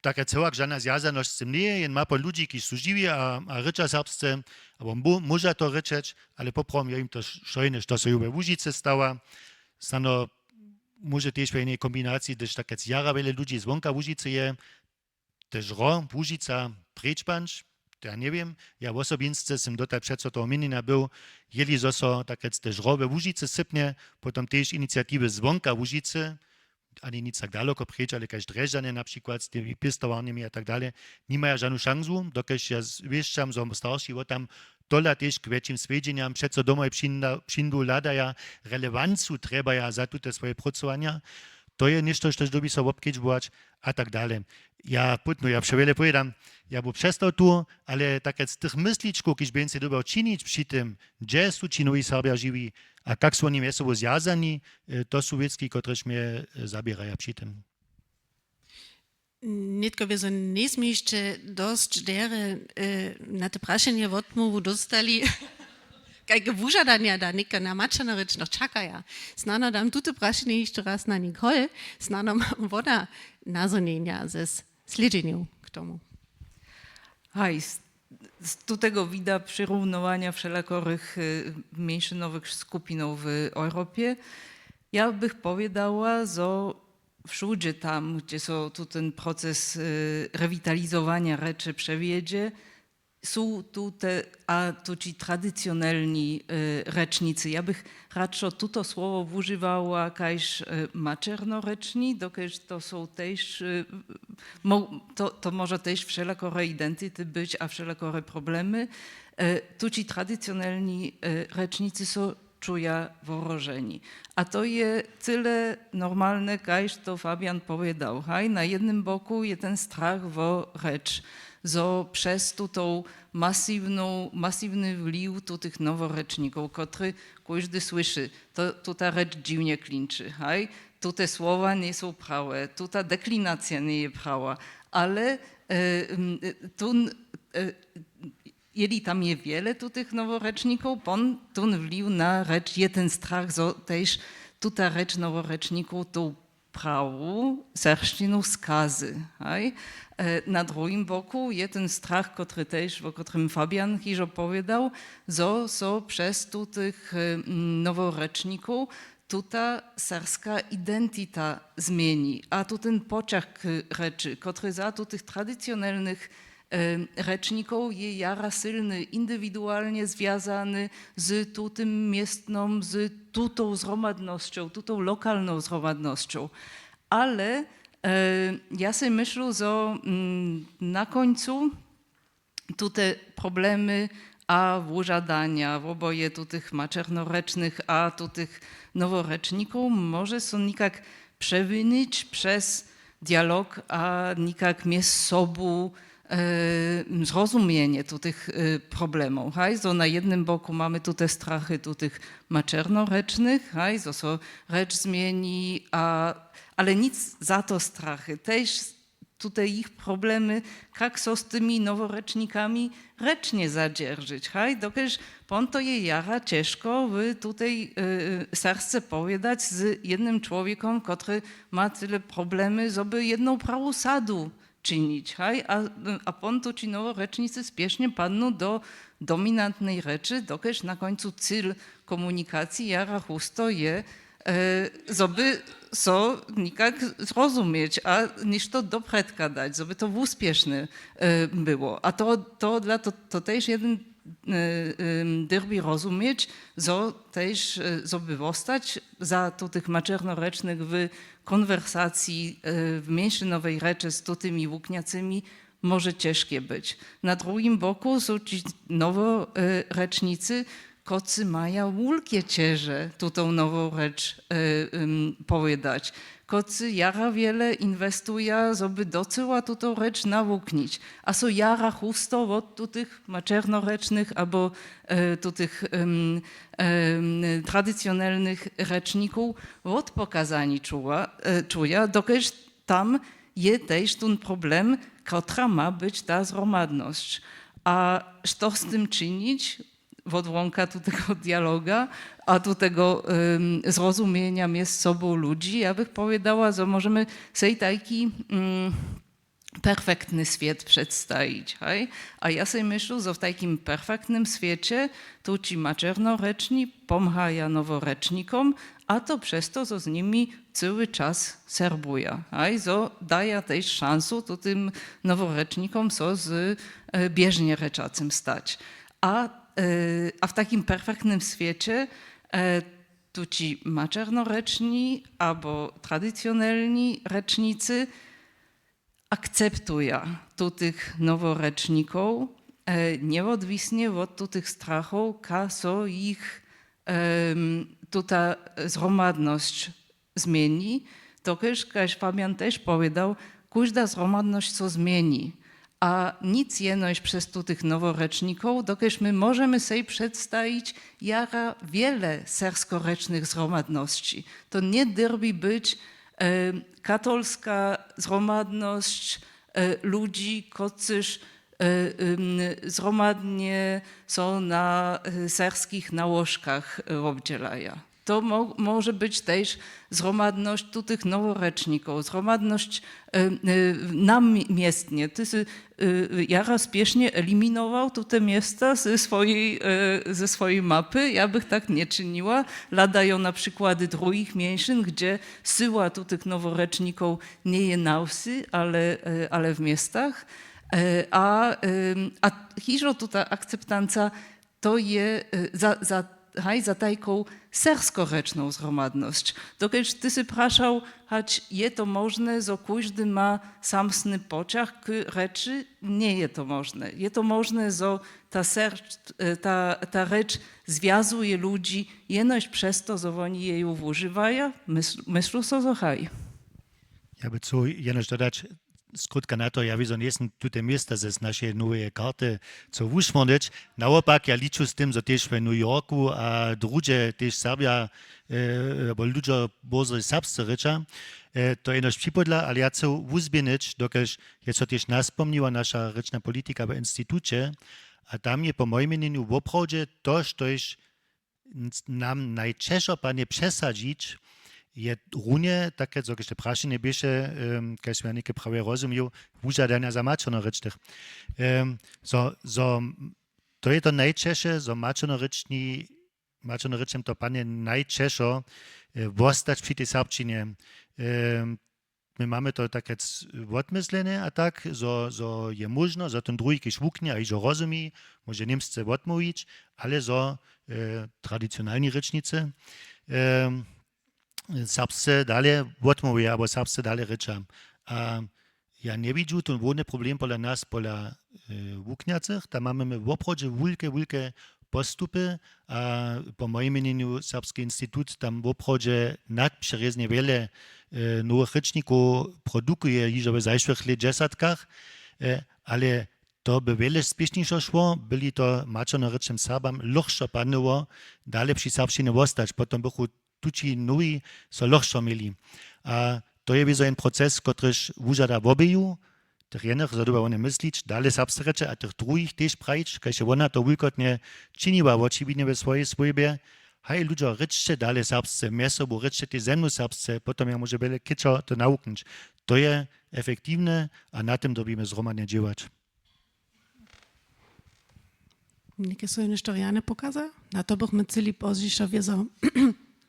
tak jak całak žana zwjazanosć z tym njeje, jen mapa ludźi, kiž su žiwi a, a rěča serbsce, abo mu-, móža to rěčeć, ale poprawom je jim to š-, šojne, što so ju we Łužicy stawa. Snano móže tež w jenej kombinaciji, hdyž tak jak jara wjele ludźi zwonka Łužicy je, tež Ro, Łužica, preč panč, to ja njewěm. Ja wosobinsce sym dotal přeco toho měnjenja był, jeli zo so tak jak tež Ro we Łužicy sypnje, potom tež iniciatiwy zwonka Łužicy, ani nic tak daloko preč, ale kaž Drježdźany na přikład z tymi pěstowarnjemi a tak dalej, nimaja žanu šansu, dokelž ja z-, wěšćam, zo starši wo tam tola tež k wjetšim swjedźenjam přeco domoj přinda-, přindu, hladaja, relewancu trjebaja za tute swoje prócowanja. To je něšto, štož dyrbi so wobkedźbować a tak dalej. Ja putnu, ja přewjele powědam, ja bu přestał tu, ale tak z tych mysličkow, kiž bě sej dyrbjał činić při tym, hdźe su ći nowi Serbja žiwi a kak su woni mjez sobu zwjazani, e, to su wěcki, kotrež mje, e, zaběraja při tym. Nětko bě zo njejsmy hišće dosć derje, e, na te prašenje wotmołwu dóstali. Kajke wužadanja da nětko na maćernorěčnych čakaja? Snano dam tute prašenje hišće raz na Nicole, snano ma wona nazhonjenja ze slědźenju k tomu. Haj, z, z tutego wida přirunowanja wšelakorych, e, mjeńšinowych skupinow w Europje, ja bych powědała, zo wšudźe tam, hdźe so tu ten proces, e, rewitalizowanja rěče přewjedźe, su tu te, a tu ći tradicionelni, e, rěčnicy. Ja bych radšo tuto słowo wužiwała kaž, e, maćernorěčni, dokelž to su tež, e, mo-, to, to móže tež wšelakore identity być a wšelakore problemy. E, tu ći tradicionelni, e, rěčnicy su čuja wohroženi. A to je cyle normalne, kaž to Fabian powědał. Haj, na jednym boku je ten strach wo rěč, zo přez tutą masiwną, masiwny wliw tutych noworěčnikow, kotry kóždy słyši, to, tuta rěč dźiwnje klinči, haj, tute słowa njejsu prawe, tuta deklinacija njeje prawa, ale, e, m, e, tón, e, jeli tam je wjele tutych noworěčnikow, pon-, tón wliw na rěč je ten strach, zo tež tuta rěč noworěčnikow tu prawu serbšćinu skazy, haj? E, na druhim boku je ten strach, kotry tež, wo kotrym Fabian hižo powědał, zo so přez tutych, e, noworěčnikow tuta serbska identita změni. A tu ten poćah k rěči, kotry za tutych tradicionelnych, e, rěčnikow je jara sylny, indiwidualnje zwjazany z tutym městnom, z tutow zhromadnosćow, tutow lokalnow zhromadnosćow. Ale, e, ja sej myślu, zo, mm, na końcu tute problemy a wužadanja, woboje tutych maćernorěčnych a tutych noworěčnikow, móže so někak přewinić přez dialog a někak mjez sobu, e, zrozumjenje tutych, e, problemow. Haj, zo na jednym boku mamy tute strachy tutych maćernorěčnych, haj, zo so rěč změni, a, ale nic za to strachy. Tež tute jich problemy, kak so z tymi noworěčnikami rěčnje zadźeržeć, haj? Dokelž pon to je jara ćežko w tutej, e, sersce powědać z jednym čłowjekom, kotry ma cyle problemy, zo by jedną prawu sadu činić, haj? A, a pon to ći noworěčnicy spěšnje padnu do dominantnej rěči, dokelž na końcu cil komunikacije jara husto je, e, zo by so někak zrozuměć a něšto dopredka dać, zo by to wuspěšne, e, było. A to, to dla to, to tež jeden, e, em, dyrbi rozuměć, zo tež, e, zo by wostać za to tych maćernorěčnych w konwersacji, e, w mjeńšinowej rěče z tutymi wuknjacymi, móže ćežke być. Na druhim boku su ći nowo, e, rěčnicy, kotři maja wulke ćeže tutą nową rěč, e, em, powědać, kotřiž jara wjele inwestuja, zo by docyła tutą rěč nawuknić. A so jara husto wot tutych maćernorěčnych abo e, tutych em, em, tradicionelnych rěčnikow wotpokazani čuła, e, čuja, dokelž tam je tež ten problem, kotra ma być ta zhromadnosć. A što z tym činić? Wot wonka tu tego dialoga a tu tego em, zrozumienia mjez sobą ludźi, ja bych powiedziała, że możemy sej taki mm, perfektny swiat przedstajić, haj? A ja sej myślę, że w takim perfektnym świecie to ci maćernorěčni pomhaja noworěčnikom, a to przez to, że z nimi cały czas serbuja, haj? Że daja też szansę to tym noworěcznikom, co z e, bieżnie rěczacym stać. A, e, a w takim perfektnym świecie e, tu ci maćernorěčni abo tradicionelni rěčnicy akceptuja tutych noworěčnikow, e, njewotwisnje wot tutych strachow, ka so jich em, tuta zhromadnosć změni, dokelž, kaž Fabian tež powědał, kóžda zhromadnosć so změni. A nic jenož přez tutych noworěčnikow, dokelž my możemy sej předstajić jara wjele serskorěčnych zhromadnosći. To njedyrbi być e, katolska zhromadnosć e, ludźi, kotřiž e, em, zhromadnje so na e, serskich nałožkach e, wobdźělaja. To mo- może być tež zhromadnosć tutych noworěčnikow, zhromadnosć e, e, namiestnje. Ty sy e, jara spěšnje eliminował tute města ze swojej, e, ze swojej mapy. Ja bych tak njeczyniła. Hladają na przykłady druhich mjeńszyn, gdźe syła tutych noworěčnikow njeje na wsy, ale, e, ale w městach. E, a, em, a hižo tuta akceptanca to je e, za, za, haj, za tajką serskorěčną zhromadnosć. Dokelž ty sy prašał, hač je to móžne, zo kóždy ma samsny poćah k rěči, njeje to móžne. Je to móžne, zo ta, ser, e, ta, ta rěč zwjazuje ludźi jenož přez to, zo woni jeju wužiwaja? Mysl, myslu so, zo haj. Ja by chcał jenož dodać, skrótka na to, ja wězo njejsym tute města z našeje noweje karty chcał wušmórnyć. Nawopak, ja liču z tym, zo tež w New Yorku a druhdźe tež Serbja, e, abo ludźo bórze serbsce rěča, e, to jenož připodla, ale ja chcę wuzběhnyć, dokelž je so tež naspomniła naša rěčna politika w instituće, a tam je po mojim měnjenju woprawdźe to, štož n-, nam najćežo padnje přesadźić, je runje take, zo, kaž te prašenje běše, em, kaž smy ja něke prawje rozumił, wužadanja za maćernorěčnych. Em, zo, zo, to je to najćeže, zo maćernorěčni, maćernorěčnym to padnje najćežo, e, wostać při tej serbšćinje. Em, my mamy to take c-, wotmyslene a tak, zo, zo je móžno, zo ten druhi, kiž wuknje a hižo rozumi, móže němsce wotmołwić, ale zo, e, tradicionalni rěčnicy, e, serbsce dale wotmołwja abo serbsce dale rěča. A ja njewidźu ten hłowny problem pola nas, pola, e, wuknjacych. Tam mamy my woprawdźe wulke, wulke postupy a po mojim měnjenju Serbski institut tam woprawdźe nadpřerěznje wjele, e, nowych rěčnikow produkuje hižo w zašłych lětdźesatkach, e, ale to by wjele spěšnišo šło, by-li to maćernorěčnym Serbam lóchšo padnyło, dale při serbšćinje wostać. Potom bychu tući nowi so lóchšo měli. A to je wězo jen proces, kotryž wužada wobeju, tych jednych, zo dyrbja wone myslić, dale serbsce rěče, a tych druhich tež prajić, kaž je wona to wulkotnje činiła, wočiwidnje we swojej swójbje. Haj, ludźo, rěčće dale serbsce, mjez sobu rěčće tež ze mnu serbsce, potom ja móžu wjele kětšo to nawuknyć. To je efektiwne a na tym dyrbimy zhromadnje dźěłać. Něke so něšto rjane pokaza? Na to bychmy chcyli pozdźišo wězo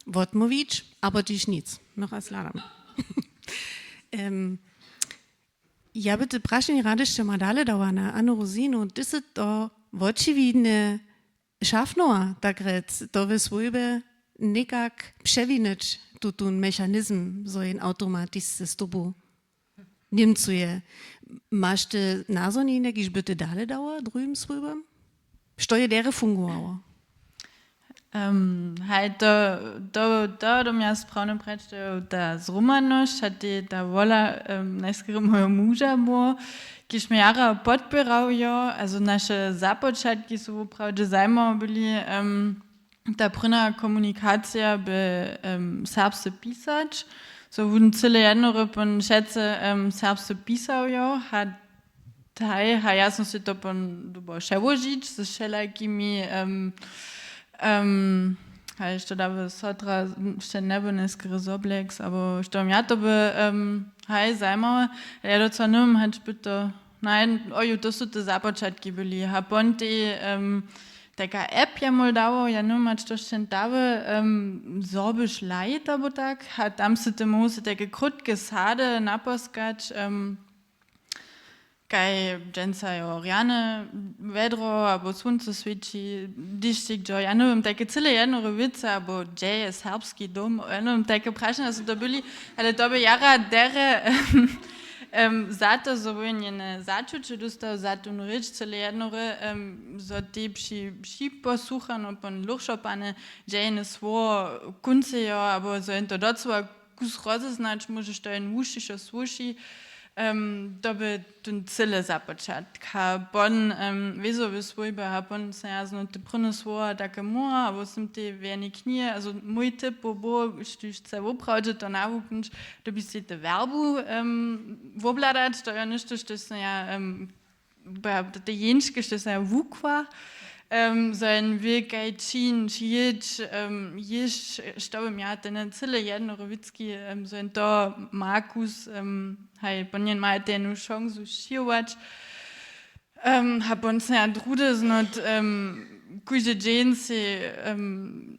wotmołwić, abo tež nic. My raz hladamy. Em, ja by te prašenje rady hišće ma dale dała na Anu Rosinu. Ty sy to wočiwidnje šafnowa, tak rjec, to we swójbje někak přewinyć, tutón mechanizm, zo jen awtomatisce z tobu Němcuje. Maš ty nazhonjenje, kiž by ty dale dała druhim swójbam? Što je derje fungowało? Um, haj, to, to, to do mnja sprawno prać, to je ta zhromadnosć, a te, ta wola, um, najskerje mojeho muža było, kiž mi jara podpěrał, jo, also naše započatki su woprawdźe zajimawe byli, um, ta prěna komunikacija by, um, serbsce pisać, so wón cyle jednory pon přece, um, serbsce pisał, jo, a Haj, haj, ja som sej to pon-, dobo přełožić z wšelakimi, um, um, haj, što da by sotra, što njeby neskry zoblex, abo što ja to by, um, haj, zajimało, ja doca nymam, hač by to, naj, oju, to su te započatki byli, a pon tej, um, taka app je mol dało, ja nymam, hač to šćen dawy, um, Sorbisch Lite, abo tak, a tam se ty móhł se take krótke sady naposkać, um, kaj dźensa jo rjane wjedro abo słónco swěći, dešćik dźo, ja njewěm, tajke cyle jednore wěcy, abo hdźe je serbski dom, ja njewěm, tajke prašenja su to byli, ale to by jara derje, em, za to, zo wón jene začuće dóstał za tón rěč cyle jednore, em, zo te při, připosłuchano pon luršopane, hdźe jene słowo kóncejo, abo zo jen to docyła kus rozeznać, móžeš to jen wušćišo słyši, em, to by tón cyle započatk. A pon, em, wězowe swójby, a pon sym ja znowu te prěnje słowa take móhła, abo sym te w jednej knihe, also mój tip by był, štóž chce woprawdźe to nawuknyć, to by sej te werbu, em, wobhladać, to je něšto, što sym ja, em, ba, te jeńške, što sym ja wukła, em, zo jen wě, kaj čiń, či jědź, em, jěsć, što bym ja, ten cyle jednorowický, em, zo jen to Markus, em, haj, pon jen maja tenu šansu šijować. Em, a pon sym ja druhdy znot, em, kóždy dźeń sej, em,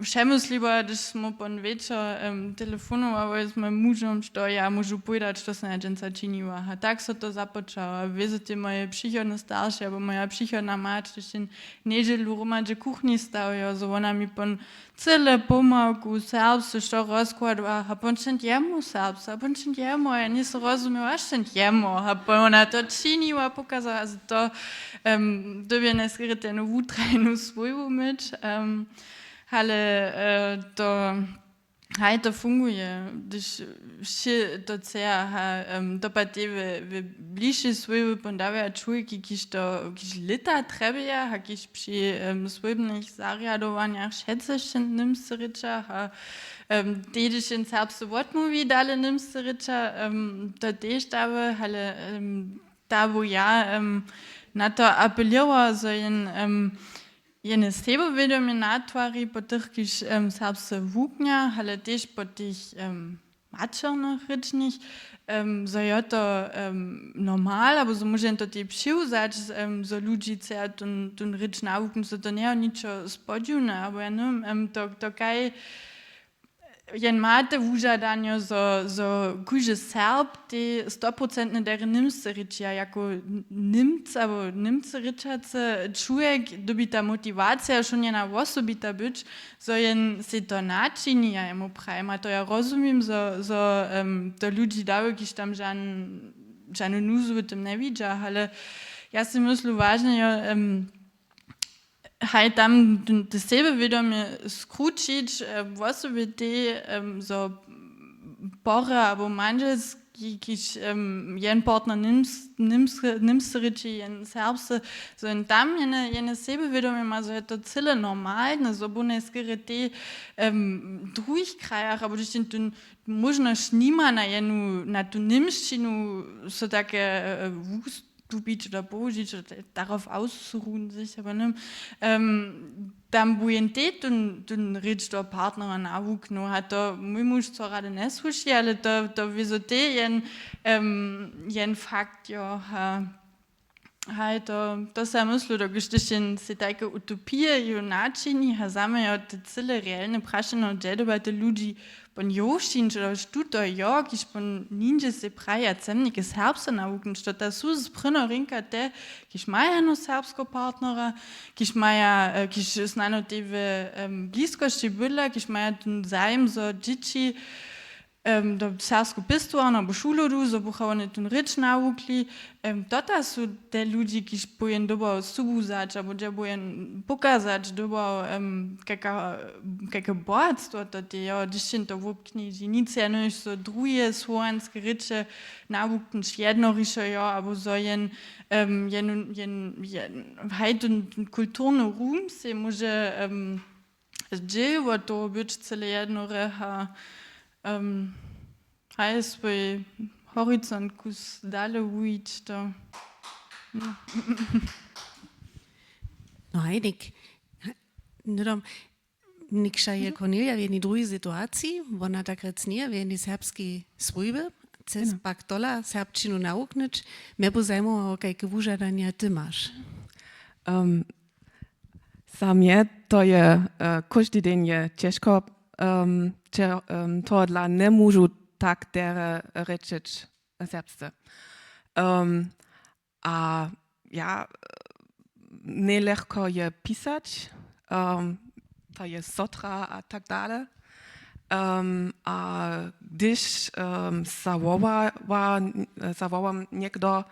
přemysliła, hdyž smy pon wječor, em, telefonowała z mojim mužom, što ja móžu powědać, što sym ja dźensa činiła. A tak so to započało. A wězo te moje přichodne starše, abo moja přichodna mać, hdyž jen njedźelu hromadźe kuchni stawijo, zo wona mi pon cyle pomałku serbsce što rozkładła, a pon šćent jemu serbsce, a pon šćent jemu, a ja njejsym rozumiła, a šćent jemu, a pon wona to činiła, pokazała, a to, em, dyrbje neskrytenu wutrajnu swójbu myć, em, Ale, e, to, haj, to funguje, hdyž wšě to chce, a, em, to pak tej w, w bližšej swójby pon dawja čłowjeki, kiž to, kiž lěta trjebja, a kiž při, em, swójbnych zarjadowanjach wšetcy wšě němsce rěča, a, em, tež jen serbsce wotmołwi dale němsce rěča, em, to tež dawy, ale, em, da bu ja, em, na to apelěrała, zo jen, em, jene sebowědomje natwari po tych, kiž, em, serbsce wuknja, ale tež po tych, em, maćernych rěčnych, em, zo je to, em, normal, abo zo móže jen to tej přiwzać, em, zo ludźi chceja tón, tón rěč nawuknyć, zo to njeje ničo spodźiwne, abo ja njewěm, em, to, to kaj, jen ma te wužadanjo, zo, zo kóždy Serb tej stoprocentnje derje němsce rěči, a jako N-, Němc abo němsce rěčacy čłowjek dyrbi ta motiwacija wšón jena wosobita być, zo jen sej to načini, ja jemu prajim. A to ja rozumim, zo, zo, em, to ludźi dawy, kiž tam žan-, žanu nuzu w tym njewidźa, ale ja sej myslu, wažne je, em, haj, tam t-, te sebewědomje skrućić, e, wosebje tej, em, zo pory abo mandźelski, kiž, em, jen partner němsce rěči, jen serbsce, zo jen tam jene, jene sebewědomje ma, zo je to cyle normalne, zo bu neskere tej, em, w druhich krajach, abo hdyž jen tu móžnosć nima na jenu, na tu němšćinu, so take, e, wus-, stupić do połožić, darauf ausruhen sich, aber ne, em, tam bu jen tej tón, tón rěč do partnera nawuknył, a to mój muž co rady njesłyši, ale to, to wězo tej jen, em, jen fakt, jo, ha, haj, to, to se ja myslu, dokelž hdyž jen sej tajke utopije jo načini, a zamějo te cyle realne prašenje, dźe dyrba te ludźi pon jowšin, či tuto jo, kiž pon nińdźe sej praja, chcem něke serbsce nawuknyć, to ta su z prěnjeho rěnka te, kiž maja jeno serbskeho partnera, kiž maja, e, kiž snano tej w, em, bliskosći bydla, kiž maja tón zajim, zo dźěći, Do serbsku pěstowarnu abo šulodu, zo bucha wone tón rěč nawukli. Tota su te ludźi, kiž bujen dyrba sobu wzać abo dźe bujen pokazać dyrba, kajke bohatstwo to tejo, hdyž jen to wobknježi nic jenož zo druhe słowanske rěče nawuknyć jednorišo jo abo zo jen jen jen haj tón kulturny rum sej móže dźěl wot toho być cyle jednore a haj swój horizont kus dale wujić to. No haj něk hnydom někša je Cornelia w jednej druhej situaciji, wona tak rjec njeje w jednej serbskej swójby. Chceš pak tola serbšćinu nawuknyć? Mje bu zajimało kajke wužadanja ty maš. Za mnje to je kóždy deń je ćežko, tohodla njemóžu tak derje rěčeć serbsce. A ja, njelehko je pisać, to je sotra a tak dale. A hdyž zawołam někdo,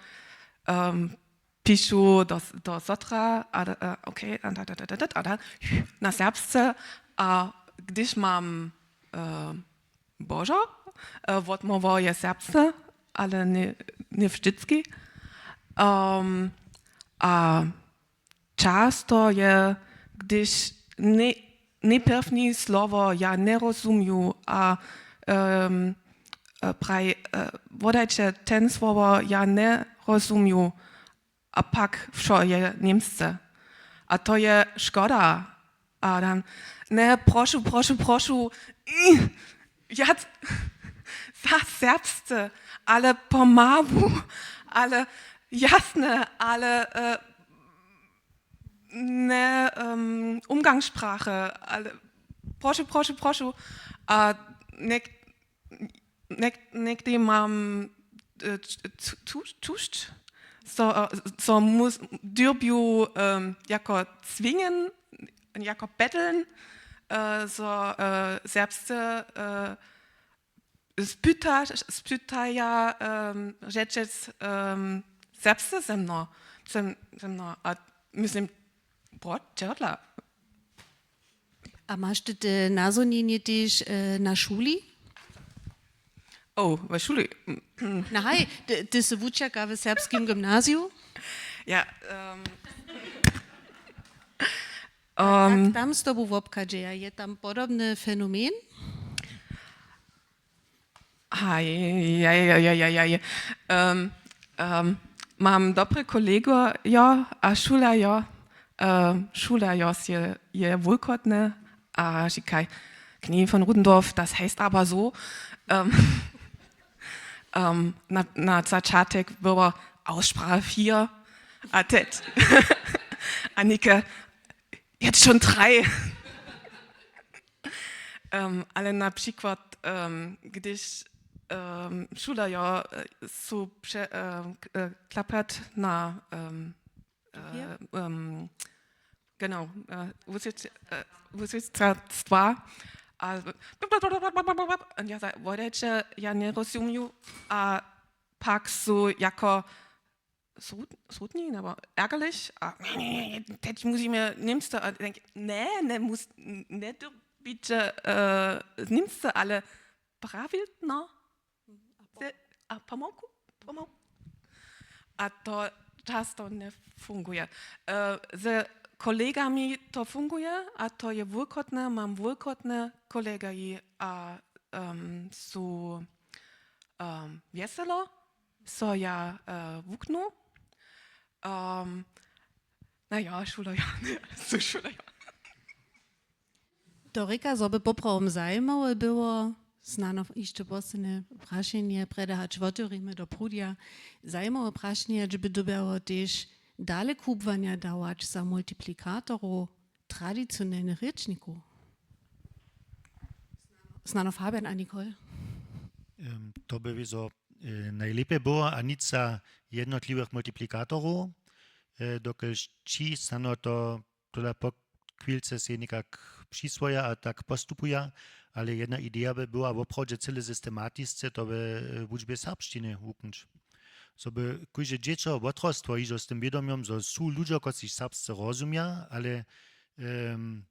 pišu do sotra a okay, na serbsce, a hdyž mam božo wotmołwo je serbsce, ale ně wšitski. A často je, hdyž nejpěrwni słowo ja njerozumju a praj wodajće ten słowo ja njerozumju, a pak wšo je němsce. A to je škoda. A dan, ne, prošu, prošu, prošu, ja za serbsce, ale pomalu, ale jasne, ale ne umgangssprache, ale prošu, prošu, prošu. A něk někdy mam tušć, zo mus dyrbju jako zwinjen, jako betteln, zo serbsce spytaja, rzečec serbsce ze mno, a myslim, brodźerla. A maš ty te nazhonjenje tež na šuli? Oh, we šuli. Na haj, ty sy wučerka w serbskim gymnaziju? Ja. Um, tam z tobu wobchadźeja, je tam podobny fenomen? Haj, haj, haj, haj, haj. Um, um, mam dobre kolegojo a šulajo. Um, šulajo je, je wulkotny a šikaj, Knie von Rudendorf, das heißt aber so. Um, um, na, na začatek było Aussprache vier, a tet. Anike, jetzt schon drei. Um, ale na przykład, um, gdyż um, šulajo su prze, um, klapert na um, um, genau, wuswětstwa a ja wodajće, ja njerozumju a pak su jako srutni nebo ärgerlich a tež musimy němsce a denk, ne, ne, mus, ne dyrbiće němsce, ale prawilno a pomałku, pomałku. A to často njefunguje. Ze kolegami to funguje a to je wulkotne, mam wulkotne kolegaji a su wjeselo so ja wuknu. Na ja šulajo, su šulajo. To rěka zo by poprawom zajimawe było. Snano hišće poslednje prašenje prjedy hač wotewrimy do prudja. Zajimawe prašenje hdźe by dyrbjało tež dale kubłanja dawać za multiplikatorow tradicionelnych rěčnikow? Snano Fabian a Nicole. To by wězo najlěpje było a nic za jednotliwych multiplikatorow, dokelž ći snano to tola po chwilce sej někak přiswoja a tak postupuja, ale jedna ideja by była woprawdźe cyle systematisce to we, e, wučbje serbšćiny wuknyć. Zo by kóžde dźěćo wotrostło hižo z tym wědomjom, zo su ludźo, kotřiž serbsce rozumja, ale, em,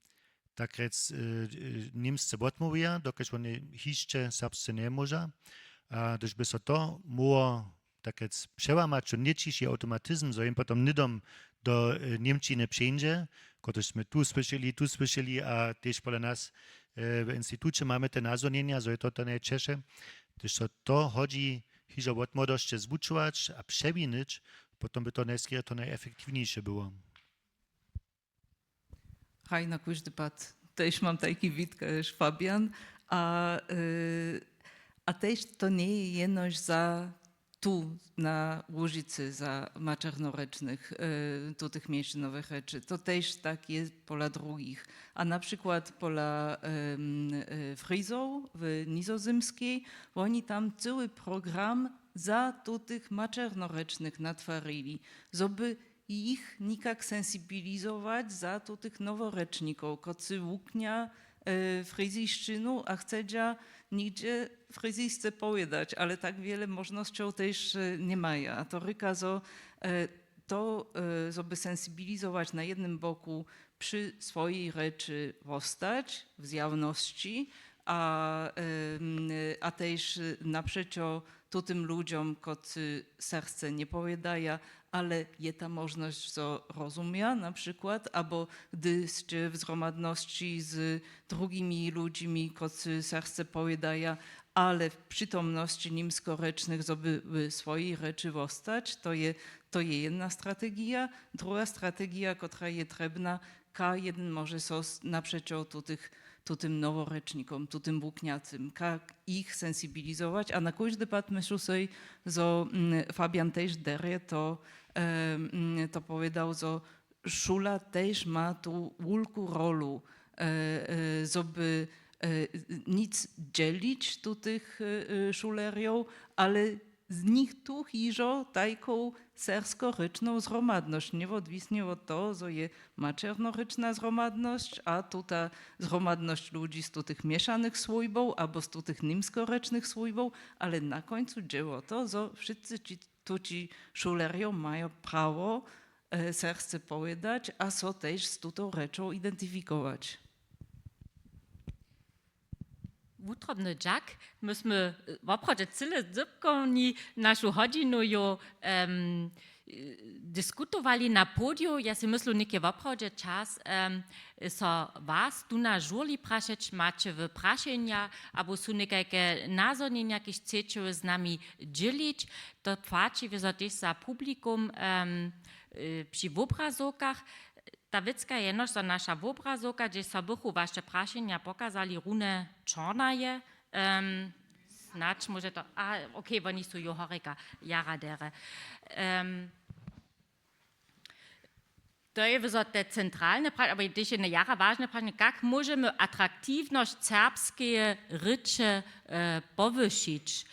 tak rjec, e, e, němsce wotmołwja, dokelž wone hišće serbsce njemóža. A hdyž by so to móhło tak rjec přełamać, to nětčiši awtomatizm, zo jim potom hnydom do, e, němčiny přińdźe, kotryž smy tu słyšeli, tu słyšeli a tež pola nas, e, w instituće mamy te nazhonjenja, zo je to to najćeše. Hdyž so to hodźi hižo wot młodosće zwučować a přewinyć, potom by to najskerje to najefektiwnjejše było. Haj, na kóždy pad. Tež mam tajki wid kaž Fabian. A, e, a tež to njeje jenož za tu na Łužicy, za maćernorěčnych, e, tutych mjeńšinowych rěči. To tež tak je pola drugich. A na přikład pola, em, e, Frizow w Nizozemskej, woni tam cyły program za tutych maćernorěčnych natwarili, zo by jich někak sensibilizować za tutych noworěčnikow, kotři wuknja, e, frizišćinu a chcedźa něhdźe frizisce powědać, ale tak wjele móžnosćow tež, e, njemaja. A to rěka, zo, e, to, e, zo by sensibilizować na jednym boku při swojej rěči wostać w zjawnosći a, em, a tež napřećo tutym ludźom, kotři serbsce njepowědaja, ale je ta móžnosć, zo rozumja na přikład, abo hdy sće w zhromadnosći z drugimi ludźimi, kotři serbsce powědaja, ale w přitomnosći němskorěčnych, zo by w swojej rěči wostać, to je, to je jedna strategija. Druha strategija, kotra je trěbna, ka jedyn móže so s-, napřećo tutych, tutym noworěčnikom, tutym wuknjacym, ka jich sensibilizować. A na kóždy pad, myślu sej, zo, mm, Fabian tež derje to, em, mm, to powědał, zo šula tež ma tu wulku rolu, e, e, zo by, e, nic dźělić tutych, e, e, šulerjow, ale z nich tu hižo tajkow serbskorěčną zhromadnosć, njewotwisnje wot toho, zo je maćernorěčna zhromadnosć a tuta zhromadnosć ludźi z tutych měšanych swójbow abo z tutych němskorěčnych swójbow, ale na kóncu dźe wo to, zo wšitcy ći, tući šulerjo majo prawo, e, serbsce powědać a so tež z tutą rěčą identifikować. Wutrobny dźak. My smy, e, woprawdźe cyle dypkowni našu hodźinu jo, em, e, diskutowali na podiju. Ja sej myslu, něk je woprawdźe čas, em, so was tu na žurli prašeć, maće wy prašenja abo su někajke nazhonjenja, kiž chceće z nami dźělić. To płaći wězo tež za publikum, em, e, při wobrazowkach. Ta wěcka je jenož, zo naša wobrazowka, hdźež so bychu waše prašenja pokazali, runje čorna je. Em, snadź móže to, a, okej, woni su jo horjeka, jara derje. Em, to je wězo te centralne pra-, abo tež jedne jara wažne prašenje, kak móžemy atraktiwnosć serbskeje rěče, e, powyšić?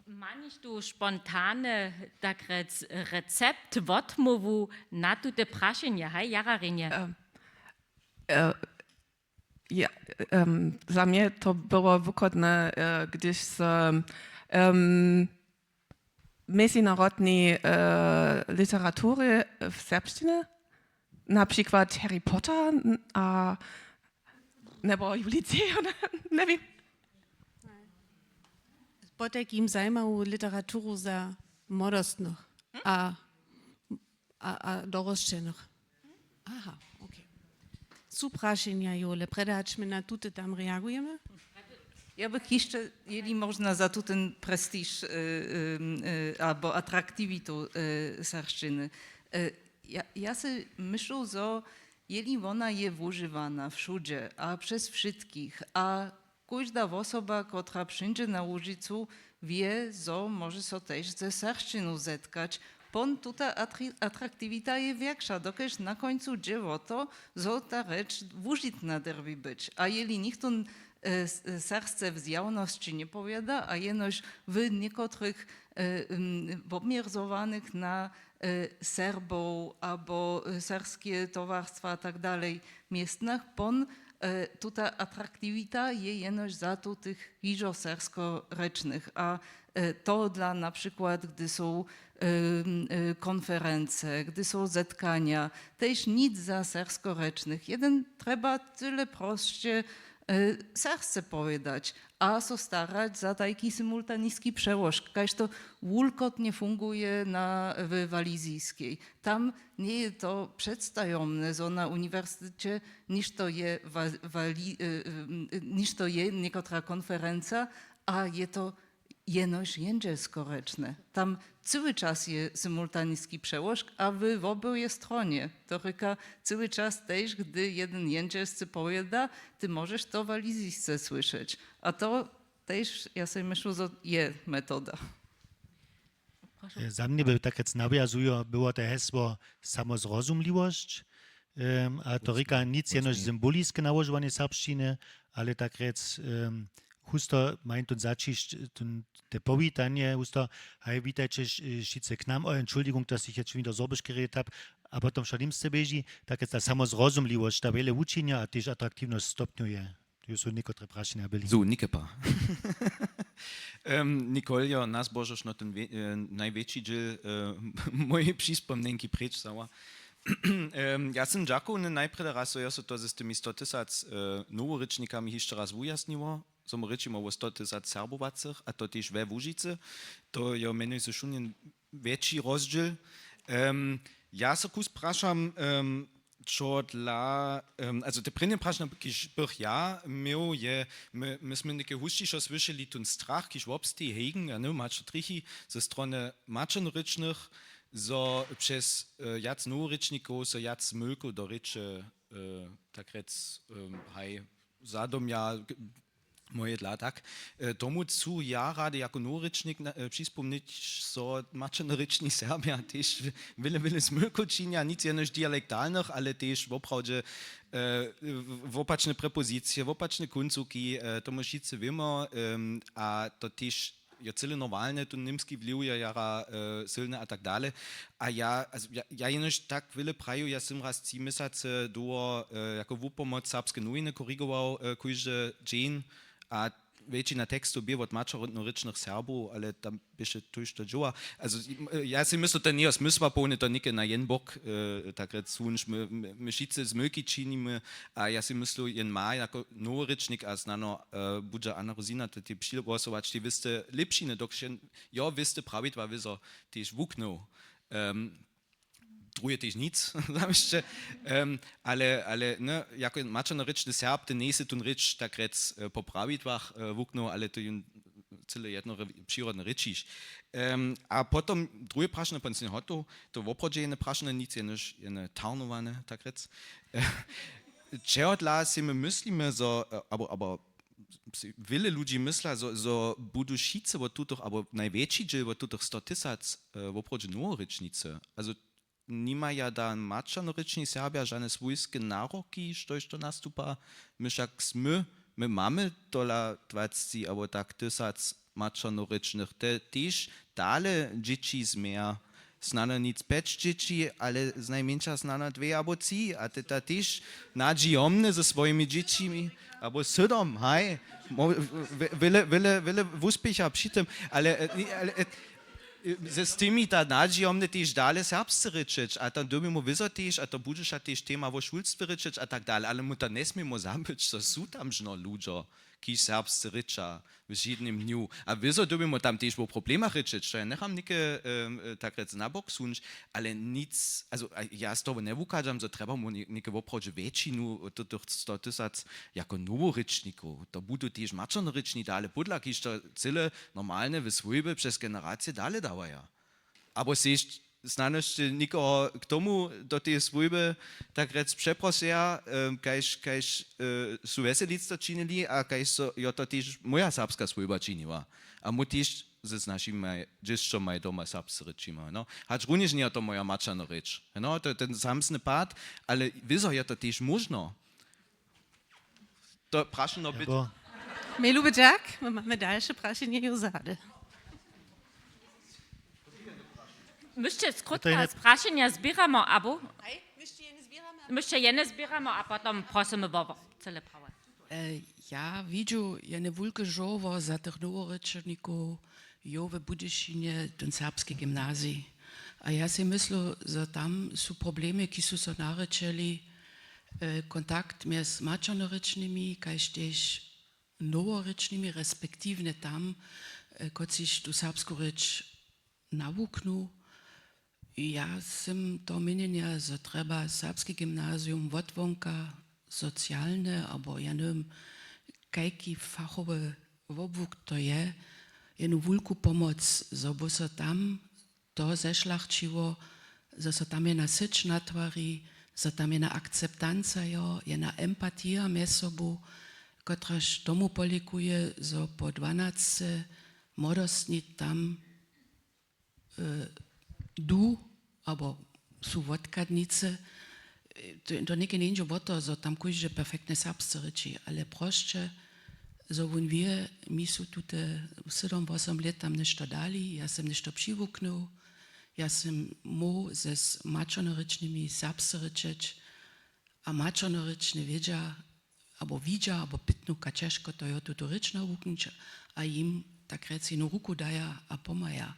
Ma něchtó spontane, tak rjec, recept, wotmołwu na tute prašenje, haj, jara rjenje? Em, e, ja, em, za mnje to było wuchodne, e, hdyž so, em, mjezynarodnej, e, literatury w serbšćinje, na přikład Harry Potter, n-, a, nebo Julij Cezar, njewěm. Potajkim zajimału literaturu za młodostnych a, a, a dorosćenych. Aha, okej. Su prašenja, jo, le prjedy hač my na tute tam reagujemy? Ja bych hišće, jeli móžna, za tu ten prestiž, e, e, e, abo atraktiwitu, e, serbšćiny. E, ja, ja sej myšlu, zo jeli wona je wužiwana wšudźe a přez wšitkich a kóžda wosoba, kotra přińdźe na Łužicu, wě, zo móže so tež ze serbšćinu zetkać, pon tuta atri-, atraktiwita je wjerša, dokelž na kóncu dźe wo to, zo ta rěč wužitna dyrbi być. A jeli nichtó, e, s-, serbsce w zjawnosći njepowěda a jenož w někotrych, e, m, wobměrzowanych na, e, Serbow abo, e, serbske towarstwa a tak dalej městnach, pon, e, tuta atraktiwita je jenož za tu tych hižo serbskorěčnych. A, e, to dla na przykład, gdy są, e, m, e, konference, gdy są zetkania, tež nic za serbskorěčnych. Jeden, trjeba tyle prosće, e, serbsce powědać a so starać za tajki simultaniski přełožk, kaž to wulkotnje funguje na, w Waliziskej. Tam njeje to předstajomne, zo na uniwersytece ništo je wa-, wali-, e, e, ništo je někotra konferenca a je to jenož jendźelskorěčne. Tam cyły čas je simultaniski přełožk a w wobeje stronje. To rěka, cyły čas tež, hdy jeden jendźelsce powěda, ty móžeš to walizisce słyšeć. A to tež, ja sej myślu, zo je metoda. E, za mnje by tak rjec nawjazujo było to hesło samozrozumliwosć. Em, a to rěka nic jenož symboliske nałožowanje serbšćiny, ale tak rjec, em, husto majem tu zaćišć, ten, te powitanje, husto, haj, witajće, š-, wšitcy k nam, o, entschuldigung, to sej jěč wieder zorbyškerje tap, a potom wšo nimsce běži, tak rjec ta samozrozumliwosć, ta wjele wučinja a tež atraktiwnosć stopnjuje. Tu su někotre prašenja byli. Su, Nikepa. Em, Nicole jo nazbožošno ten wě-, e, najwjetši dźěl, e, mojeje přispomnjenki preč wzała. Em, ja sym dźakowny najprjedy raz, zo jo so to z tymi sto tysac, e, noworěčnikami hišće raz wujasniło, zo my rěčimy wo sto tysac serbowacych, a to tež we Łužicy. To jo mjenujcy wšudnje wjetši rozdźěl. Em, ja so kus prašam, em, Čo dla, em, also te prěnje prašenje, kiž bych ja měł, je, my, my smy něke husćišo słyšeli tón strach, kiž wobsteji, hejgen, a ne, maćo trichi, ze strony maćernorěčnych, zo přez, e, wjac noworěčnikow so wjac zmylkow do rěče, e, tak rjec, em, haj, zadomja, g-, moje dla, tak. E, tomu chcu ja rady jako noworěčnik na-, e, přispołnić, zo maćernorěčni Serbja tež w-, wjele, wjele zmylkow činja, nic jenož dialektalnych, ale tež woprawdźe, e, w-, wopačne prepozicije, wopačne kóncołki, e, to my wšitcy wěmy, em, a to tež jo cyle normalne, tu němski wliw je jara, e, sylny a tak dale. A ja, also, ja, ja jenož tak wjele praju, ja sym raz tři měsace dołho, e, jako wupomoc Serbske nowiny korigował, e, kóždy dźeń a wjetšina tekstow bě wot maćernorěčnych Serbow, ale tam běše tójšto dźěła. Also, e, ja sej myslu, to njeje smysłapołne, to něke na jen bok, e, tak rjec, słunž, my, my, my wšitcy zmylki činimy a ja sej myslu, jen ma jako noworěčnik a snano, e, budźe Anna Rosina to tež přihłosować, te wěste lěpšiny, dokelž jen jo wěste prawidła wězo tež wuknył. Em, Druhe tež nic, zawěsće. Em, ale, ale, ne, jako maćernorěčny Serb, ty njejsy tón rěč, tak rjec, e, po prawidłach, e, wuknył, ale ty jón cyle jedno re-, přirodnje rěčiš. Em, a potom druhe prašenje, pon sym hotow, to woprawdźe jene prašenje, nic jenož jene tarnowane, tak rjec. Čehodla sej my myslimy, zo, e, abo, abo wjele ludźi mysla, zo, zo budu wšitcy wot tutych, abo najwjetši dźěl wot tutych sto tysac, e, woprawdźe noworěčnicy. Also, nimaja da maćernorěčni Serbja žane swójske naroki, štož to nastupa. My wšak smy, my mamy tola dwacci abo tak tysac maćernorěčnych, te tež dale dźěći změja. Snano nic pjeć dźěći, ale znajmjeńša snano dwě abo tři, a te ta tež nadźijomne ze swojimi dźěćimi, abo sydom, haj, mo-, wje-, wjele, wjele, wjele wuspěcha při tym, ale, e, ni-, ale, e, e, ze, z tymi ta nadźijomne tež dale serbsce rěčeć, a tam dyrbimy wězo tež, a to budźeša tež tema wo šulstwje rěčeć a tak dale, ale my to njesměmy zabyć, zo su tam žno ludźo, kiž serbsce rěča w wšědnym dnju. A wězo dyrbimy tam tež wo problemach rěčeć, to ja njecham něke, em, e, tak rjec na bok suńć, ale nic, also, a ja z toho njewuchadźam, zo trjebamy ně-, něke woprawdźe wjetšinu tutych sto tysac jako noworěčnikow. To budu tež maćernorěčni dale pódla, kiž to cyle normalnje w swójbje přez generacije dale dawaja. Abo sej snano sće někoho k tomu do teje swójby, tak rjec, přeprosyja, em, kaž, kaž, e, su wjeselic to činili a kaž so, jo to tež moja serbska swójba činiła. A mój tež z, z našimi dźěsćomaj doma serbsce rěčimy, no. Hač runjež njeje to moja maćerna rěč. No, to je ten samsny pad, ale wězo je to tež móžno. To prašenje bě-, Abo Mej luby dźak, my mamy dalše prašenje jo zady. My sće skrótka z prašenja zběramo, abo? Haj, my sće jene zběramy, a my sće jene zběramy a potom prosymy wo cyle prawo. E, ja widźu jene wulke žórło za tych noworěčnikow jo w Budyšinje, ten serbski gymnazij. A ja sej myslu, zo tam su problemy, ki su so narěčeli, e, kontakt mjez maćernorěčnymi, kaž tež noworěčnymi, respektiwnje tam, e, kotřiž tu serbsku rěč nawuknu. Ja sym toho měnjenja, zo trjeba serbski gymnazium wotwonka, socialne abo ja njewěm, kajki fachowy wobłuk to je, jenu wulku pomoc, zo by so tam to zešlachćiło, zo so tam jena syć natwari, zo tam jena akceptanca jo, jena empatija mjez sobu, kotraž tomu polěkuje, zo po dwanasce młodostni tam, e, du, abo su wotkadnicy. E, to, to něke njeńdźe wo to, zo tam kóždy perfektnje serbsce rěči, ale prosće, zo wón wě, mi su tute sydom, wosom lět tam něšto dali, ja sym něšto přiwuknył, ja sym móhł ze s-, maćernorěčnymi serbsce rěčeć a maćernorěčnje wědźa, abo widźa, abo pytnu, ka ćežko to jo, tutu rěč nawuknyć, a jim tak rjec jenu ruku daja a pomhaja.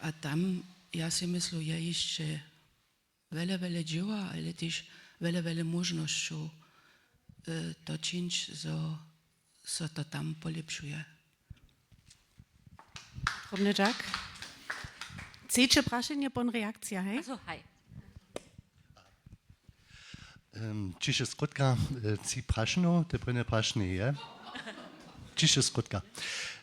A tam, ja sej myslu, je hišće wjele, wjele dźěła, ale tež wjele, wjele móžnosćow, e, to čińć, zo so to tam polěpšuje. Drobny dźak. Třeće prašenje, pon reakcija, hej? Also, haj. Em, ćiše skrótka, e, tři prašenjow, te prěnje prašenje je. Ćiše skrótka.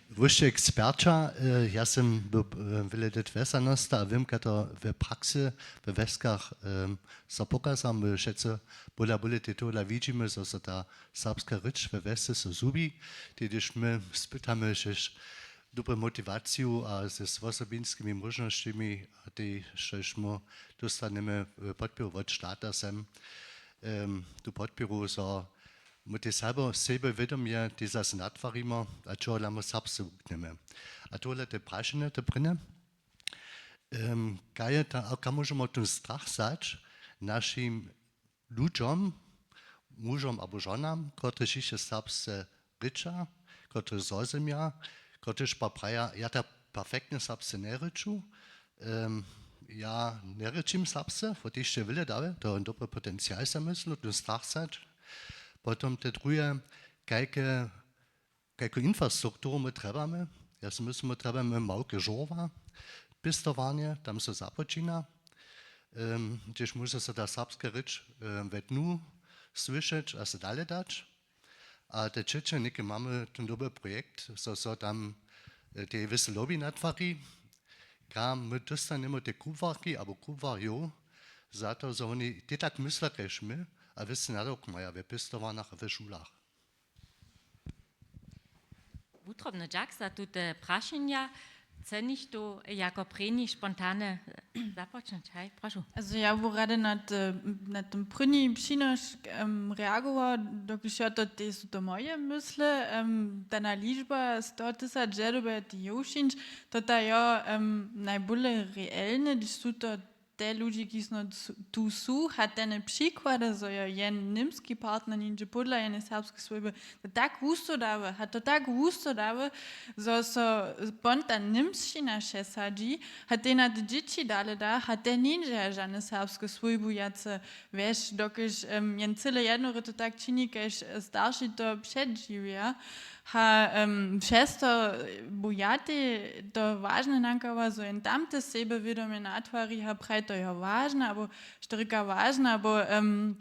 Wy sće eksperća, e, ja sym był, e, wjele lět wjesanosta a wěm, kaž to w praksy we wjeskach, em, so pokaza. My wšetcy pola bóle tej tohodla widźimy, zo so ta serbska rěč we wjesce so zhubi. Tež hdyž my spytamy, žež dobru motiwaciju a ze swosobinskimi móžnosćemi a tej, štož my dóstanemy, e, podpěru wot štata sem, em, tu podpěru, zo my tej sabo-, sebjewědomje tej zas natwarimy a čehodla my serbsce wuknjemy. A tohodla te prašenje, to prěnje, em, kaj je ta, a kam móžemy ten strach wzać našim ludźom, mužom abo žonam, kotřiž hišće serbsce rěča, kotřiž zrozumja, kotřiž pak praja, ja tak perfektnje serbsce njerěču, em, ja njerěčim serbsce, wot hišće wjele dawe, to je dobry potencial, sej myslu, ten strach wzać. Potom te druhe, kajke, kajku infrastrukturu my trjebamy. Ja sej myslu, my trjebamy małke žórła, pěstowarnje, tam so započina, em, hdźež móže so ta serbska rěč, em, we dnu słyšeć a so dale dać. A te třeće, něke mamy ten dobry projekt, zo so tam, e, tej wěsy lobby natwari, kam my dóstanemy te kubłarki abo kubłarjow za to, zo woni tej tak mysla kaž my a wěsy nadawk maja we pěstowarnach a we šulach. Wutrobny dźak za tute prašenja. Chce něchtó jako prěni spontane započnyć? Haj, prošu. Also ja bu rady na te, na ten prěni přinošk, em, reagował, dokelž jo, to tež su to moje mysle, em, dana ličba sto tysac žadowanych je jowšinč, to ta jo, em, najbóle realne, hdyž su to te ludźi, kiž sno tu su, hatene přikłady, zo jo jen němski partner něhdźe podla jene serbske swójby, to tak husto dawy, ha to tak husto dawy, zo so ponta němšćina přesadźi, hatej na te dźěći dale da, hatej něhdźe žane serbske swójbu wjace wješ, dokelž, em, jen cyle jednory to tak čini, kaž starši to předźiwja. Ha, em, přez to bu ja tej to wažne nankała, zo jen tam te sebjewědomje natwari, ha, praj to jo wažne, abo što rěka wažne, abo, em,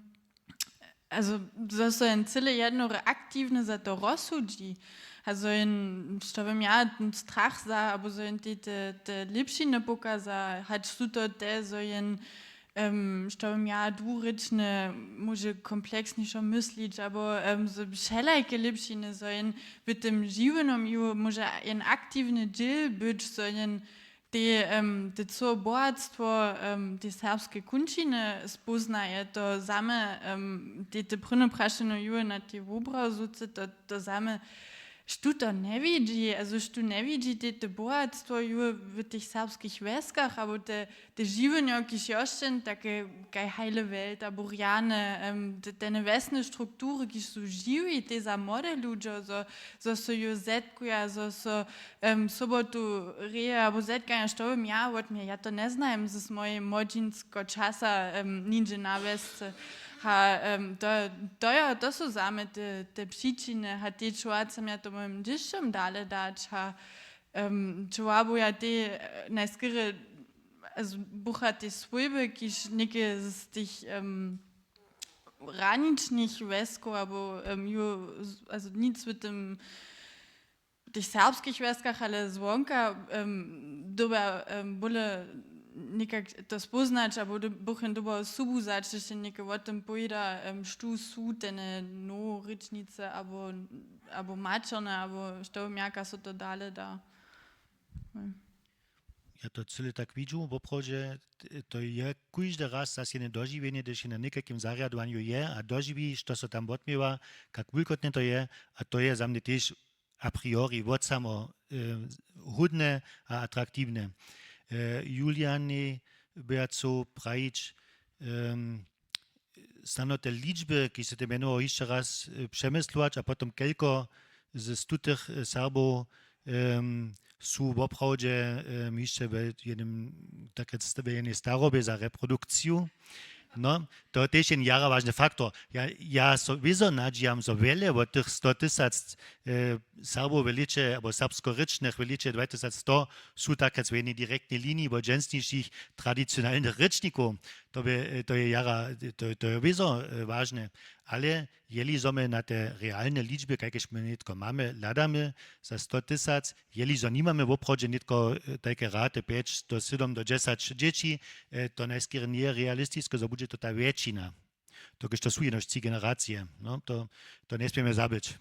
also, zo so jen cyle jednory aktiwne za to rozsudźi. Also jen, što wěm ja, ten strach za, abo zo jen te, te, te lěpšiny pokaza, hač su to te, zo jen, em, što bym ja dwurěčne, móže kompleksnišo myslić, abo, em, z-, wšelajke lěpšiny, zo jen w tym žiwnym ju móže jen aktiwny dźěl być, zo jen te, em, te całe bohatstwo, em, te serbske kónčiny spóznaje, to same, em, te, te prěnje prašenje ju na tej wobrazowce, to, to same Štó to njewidźi, also štó njewidźi te, te bohatstwo ju w tych serbskich wjeskach, abo te, te žiwjenjo, kiž je osćen, take kaj Heilewelt, abo rjane, em, te, tene wjesne struktury, kiž su žiwi, te za młode ludźo, zo, zo so ju zetkuja, zo so, em, sobotu reje, abo zetkanja, što wym ja, wot mje, ja to njeznajem z mojej młodźinsko časa, em, nińdźe na wjesce. Ha, em, to, to jo, to su same te, te přičiny, ha, te čuwat sam ja to mojim dźěsćom dale dać, ha, em, čuwabu ja te, e, najskerje, also, bucha te swójby, kiž něke z tych, em, hraničnych wjeskow, abo, em, ju, z-, also, nic w tym, w tych serbskich wjeskach, ale zwonka, em, dyrbja, em, bóle někak to spóznać, abo dy-, bych jim dyrbjał subu wzać, hdyž něke wo tym powěda, em, štó su tene noworočnicy, abo, abo maćerne, abo što wym, jako so to dale da. Ja to cyle tak widźu, woprawdźe, t-, to je kóždy raz zas jedne dožiwjenje, hdyž je na někajkim zarjadowanju je a dožiwi, što so tam wotměwa, kak wulkotne to je, a to je za mnje tež a priori wot samo, e, hódne a atraktiwne. E, Juliani by ja chcał prajić, em, snano te ličby, kiž sy ty mjenował, hišće raz, e, přemyslować a potom kelko z, z tutych, e, Serbow, em, su woprawdźe, em, hišće we jednym, tak rjec, we jednej starobje za reprodukciju. No, to je tež jen jara wažny faktor. Ja, ja so wězo nadźijam, zo wjele wot tych sto tysac, e, Serbow w lěće, abo serbskorěčnych w lěće dwa tysac sto su tak rjec w jednej direktnej liniji wot dźensnišich tradicionalnych rěčnikow. To by, e, to je jara, to, to je wězo, e, wažne. Ale jeli zo my na te realne ličby, kajkež my nětko mamy, hladamy za sto tysac, jeli zo nimamy woprawdźe nětko, e, tajke raty pjeć do sydom do dźesać dźěći, e, to najskerje njeje realistiske, zo budźe to ta wjetšina. Dokelž to su jenož tři generacije. No, to, to njesměmy zabyć.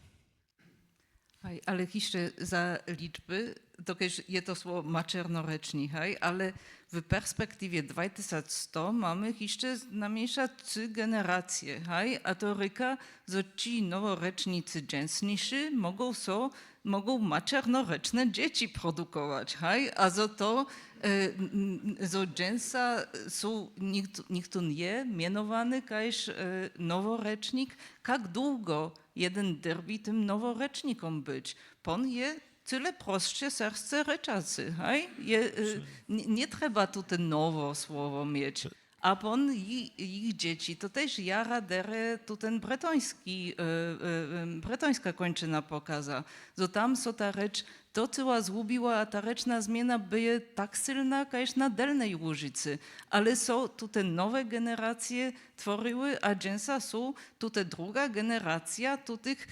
Haj, ale hišće za ličby, dokelž je to słowo maćernorěčnik, haj, ale w perspektiwje dwa tysac sto mamy hišće znajmjeńša tři generacije, haj, a to rěka, zo ći noworěčnicy dźensniši móhł so, móhł maćernorěčne dźěći produkować, haj, a zo to, e, n-, n-, zo dźensa su, nichtó, nichtó njeje mjenowany kaž, e, noworěčnik, kak dołgo jeden dyrbi tym noworěčnikom być. Pón je cyle prosće serbsce rěčacy, haj? Je, e, nje-, njetrjeba tu te nowe słowo měć. A pón ji-, jich dźěći, to tež jara derje tu ten bretoński, e, e, e, bretońska kónčina pokaza, zo tam so ta rěč docyła zhubiła a ta rěčna změna bě tak sylna kaž na Delnjej Łužicy. Ale so tu te nowe generacije tworiły a dźensa su tu te druga generacija tu tych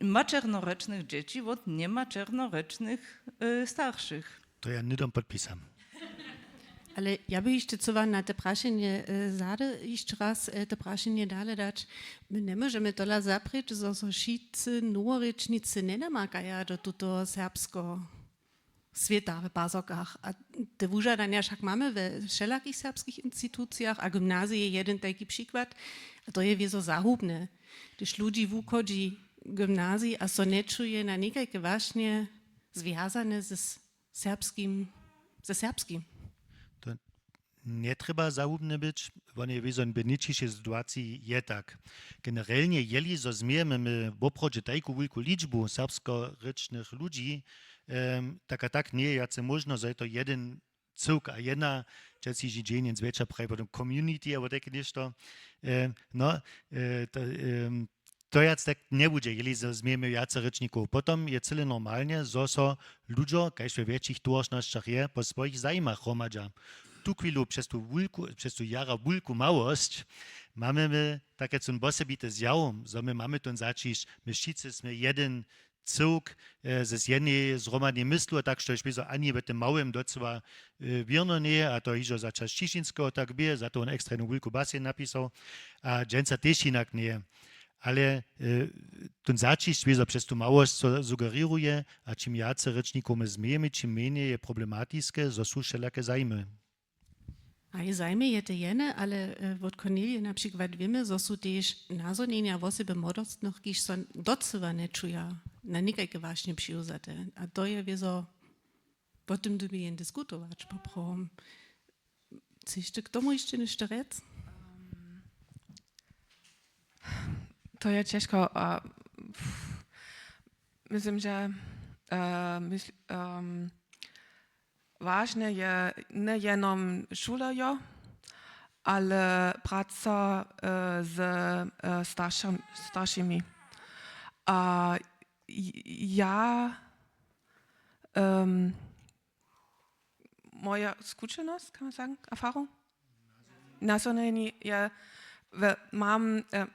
maćernorěčnych dźěći wot njemaćernorěčnych, e, staršich. To ja hnydom podpisam. Ale ja bych hišće chcyła na te prašenje, e, zady hišće raz, e, te prašenje dale dać. My njemóžemy tola zaprěć, zo so wšitcy noworěčnicy njenamakaju do tutoho serbskeho swěta w pazorkach. A te wužadanja wšak mamy we wšelakich serbskich institucijach a gymnazij je jedyn tajki přikład. A to je wězo zahubne, hdyž ludźi wuchodźi gymnazij a so nječuje na někajke wašnje zwjazane z serbskim, ze serbskim. To njetrjeba zahubne być, wone wězo w nětšišej situaciji je tak. Generelnje, jeli zo změjemy my woprawdźe tajku wulku ličbu serbskorěčnych ludźi, em, tak a tak njeje wjace móžno, zo je to jedyn cyłk a jedna, přećiž dźenjeń zwjetša praji potom community abo tajke něšto. Em, no, e, to, em, to wjac tak njebudźe, jeli zo změjemy wjace rěčnikow. Potom je cyle normalnje, zo so ludźo, kaž we wjetšich towaršnosćach je, po swojich zajimach hromadźa. Tuchwilu přez tu wulku, přez tu jara wulku małosć mamy my, tak rjec, wosebity zjaw, zo my mamy tón zaćišć, my wšitcy smy jedyn cyłk, e, z jednej zhromadnej myslu, a tak štož wězo ani w tym małym docyła, e, wěrno njeje, a to hižo za čas Ćišinskeho tak bě, za to wón ekstra jednu wulku baseń napisał. A dźensa tež hinak njeje. Ale, e, tón zaćišć wězo přez tu małosć so sugerěruje, a čim wjace rěčnikow my změjemy, čim mjenjej je problematiske, zo su wšelake zajimy. A je zajmje je te jene, ale, e, wot Cornelije na přikład wěmy, zo su tež nazhonjenja wosebje młodostnych, kiž so docyła nječuja. na někajke wašnje přiwzate. A to je wězo, wo tym dyrbi jen diskutować poprawom. Chceš ty k tomu hišće něšto rjec? To je ćežko. A, pff, Mislim, że e, mysl, em, wažne je njejenom šulerjo, ale praca e, z e, staršim, staršimi. A j- ja, em, moja skućenost, kann man sagen, Erfahrung? Nazhonjeni je, w- mam, e,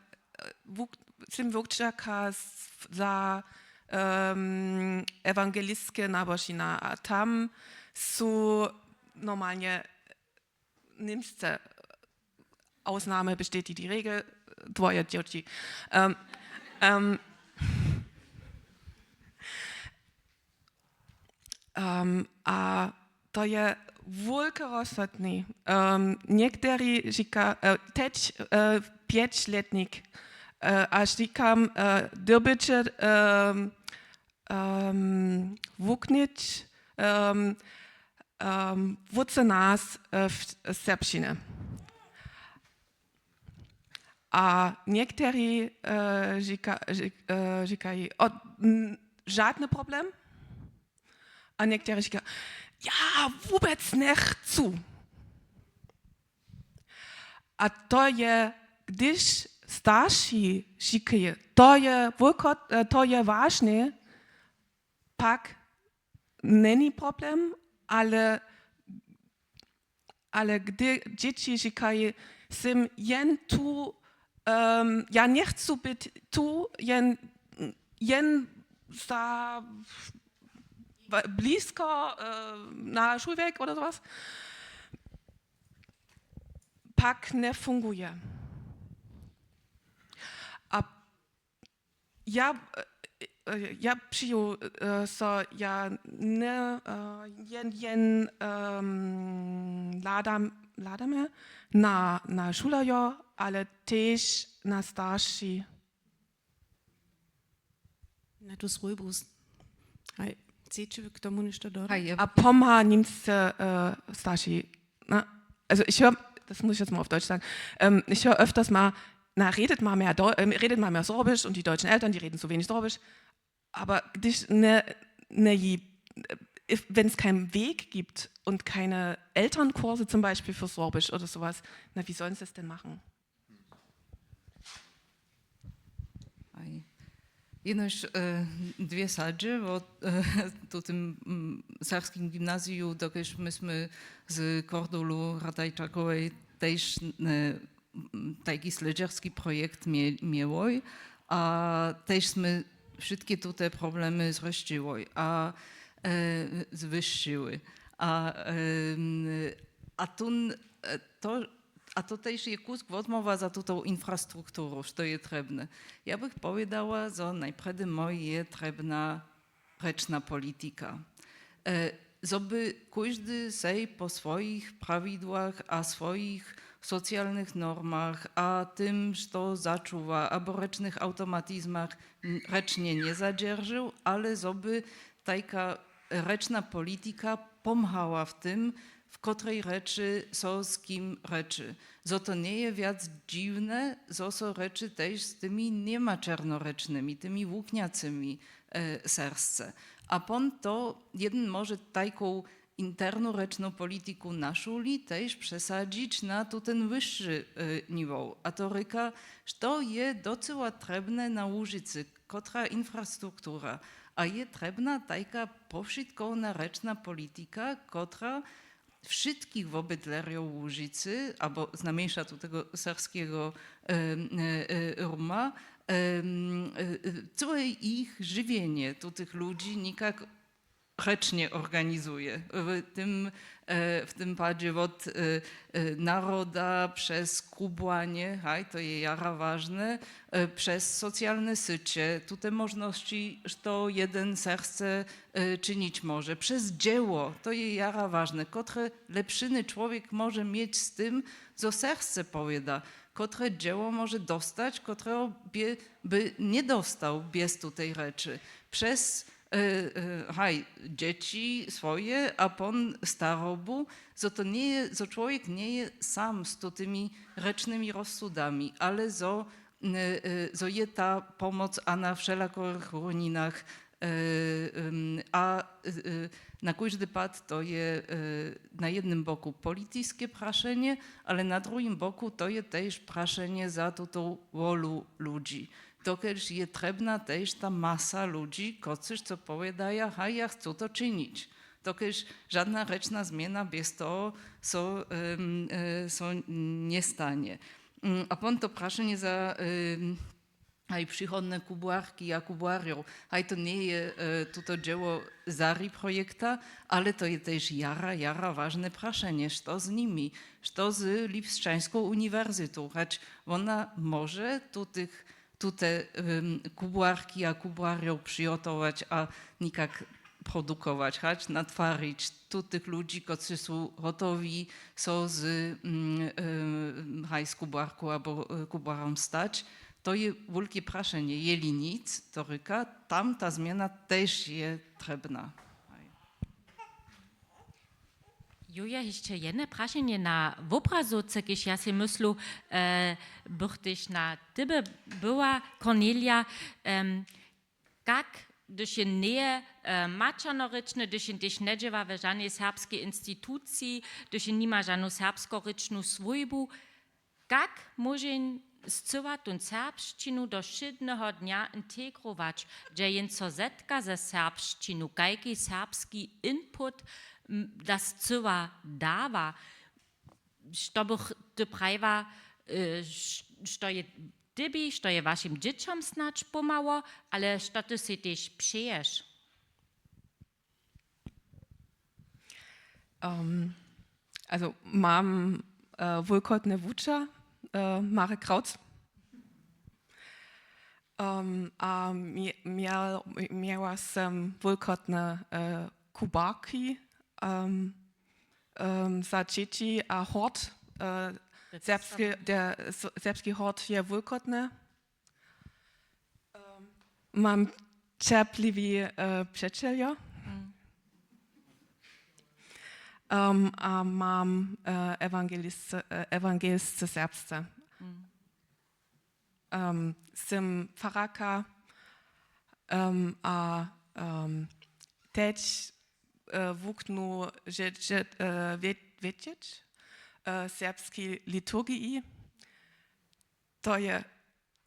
wuk- sym wukćerka z- za em, ewangelistske nabožina a tam su normalnje Němsce, Ausnahme bestätigt die Regel, dwoje dźěći. Em, em, em, a to je wulke rozsudni. Em, některý źika, e, tež e, pjećlětnik, e, a źikam, e, dyrbiće, em, em, wuknyć, em, em, wótře nas e, w serbšćinje. A některý e, źika- źik- e, źikají, o, n- žadny problem. A některý źika, ja wuběc njechcu. A to je, hdyž starši źikají, to je wulko- e, to je wažne, pak njeni problem, ale ale hdy dźěći źikají, sym jen tu, em, ja njechcu być tu, jen, jen za blisko e, na šulwjek oder sowas, pak njefunguje. A Ja, e, e, ja přiju e, so ja nje e, jen, jen em, hladam, hladamy na, na šulerjo, ale tež na starši. Na tu swójbu. Haj, chceš k tomu něšto dodać? Haj, ja. A pomha němsce e, starši. Na, also ich höre, das muss ich jetzt mal auf Deutsch sagen, ähm, ich höre öfters mal, na, redet mal mehr, Deu- ähm, redet mal mehr Sorbisch und die deutschen Eltern, die reden zu wenig Sorbisch. Aber dich, ne, ne, wenn es keinen Weg gibt und keine Elternkurse zum Beispiel für Sorbisch oder sowas, na, wie sollen sie es denn machen? Aj. Jenož e, dwě sadźe, wo e, to tym mm, serbskim gimnaziju, dokelž my smy z Kordolu Radajčakowej tež e, tajki slědźerski projekt mie- měłoj a tež smy wšitke tute problemy zryšćiłoj a e, zwyšćiły. A, e, a tón, e, to, a to tež je kusk wotmołwa za tutą infrastrukturu, što je trěbne. Ja bych powědała, zo najprjedy moj je trěbna rěčna politika. E, zo by kóždy sej po swojich prawidłach a swojich socialnych normach a tym, što začuwa, abo rěčnych awtomatizmach n- rěčnje njezadźeržił, ale zo by tajka rěčna politika pomhała w tym, w kotrej rěči so z kim rěči. Zo to njeje wjac dźiwne, zo so rěči tež z tymi njemaćernorěčnymi, tymi wuknjacymi e, sersce. A pon to jedyn móže tajką internu rěčną politiku na šuli tež přesadźić na tuten wyšši e, niwoł. A to rěka, što je docyła trěbne na Łužicy, kotra infrastruktura. A je trěbna tajka powšitkowna rěčna politika, kotra wšitkich wobydlerjow Łužicy, abo znajmjeńša tu tego serbskeho e, e, e, Roma, e, e, całe jich žiwjenje tu tych ludźi někak rěčnje organizuje. W tym, e, w tym padźe wot e, e, naroda přez kubłanje, haj, to je jara wažne, e, přez socialne syće, tute móžnosći, što jedyn sersce e, činić móže, přez dźěło, to je jara wažne, kotre lepšiny čłowjek móže měć z tym, zo sersce powěda. kotre dźěło móže dostać, kotreho bě, by njedostał bjez tutej rěče. Přez e, e, haj, dźěći swoje a pon starobu, zo to njeje, zo čłowjek njeje sam z tutymi rěčnymi rozsudami, ale zo, e, e, zo je ta pomoc a na wšelakorych runinach, e, em, a e, e, na kóždy pad to je e, na jednym boku politiske prašenje, ale na druhim boku to je tež prašenje za tutą wolu ludźi. Dokelž je trjebna tež ta masa ludźi, kotřiž co powědaja, haj, ja chcu to činić. Dokelž žadna rěčna změna bjez toho so, em, e, so njestanje. Mm, a pon to prašenje za em, haj, přichodne kubłarki a kubłarjow. Haj, to njeje e, tuto dźěło Zari projekta, ale to je tež jara, jara wažne prašenje. Što z nimi? Što z Lipšćańskou uniwersytu? Hač wona móže tutych tute em, kubłarki a kubłarjow přihotować a někak produkować, hač natwarić tutych ludźi, kotři su hotowi so z em, em, haj z kubłarku abo e, kubłarjom stać. To je wulke prašenje. Jeli nic, to rěka, tam ta změna tež je trjebna. Haj. Jo, ja hišće jedne prašenje na wobrazowce, kiž ja sej myslu, e, bych tež na tebe była, Cornelia. Em, kak, hdyž je njeje e, maćernorěčny, hdyž je tež njedźěła we žanej serbskej instituciji, hdyž je nima žanu serbskorěčnu swójbu, kak móže scyła tón serbšćinu do wšědneho dnja integrować, hdźe jen so zetka ze serbšćinu, kajki serbski input m, da scyła dawa? Što bych ty prajiła, e, š- što je tebi, što je wašim dźěćom snadź pomhało, ale što ty sej tež přeješ? Um, also mam uh, wulkotne wučer, uh, Marek Krautz. Um, a mie- miel- miała sem wulkotne uh, kubarki um, um, za dźěći a hort. Uh, serbski, der s- serbski hort je wulkotny. Um, mam ćerpliwi uh, přećeljo. Um, a mam uh, ewangelis- uh, ewangelsce serbsce. Um, sym fararka um, a um, tež uh, wuknu wědźeć uh, serbski liturgiji. To je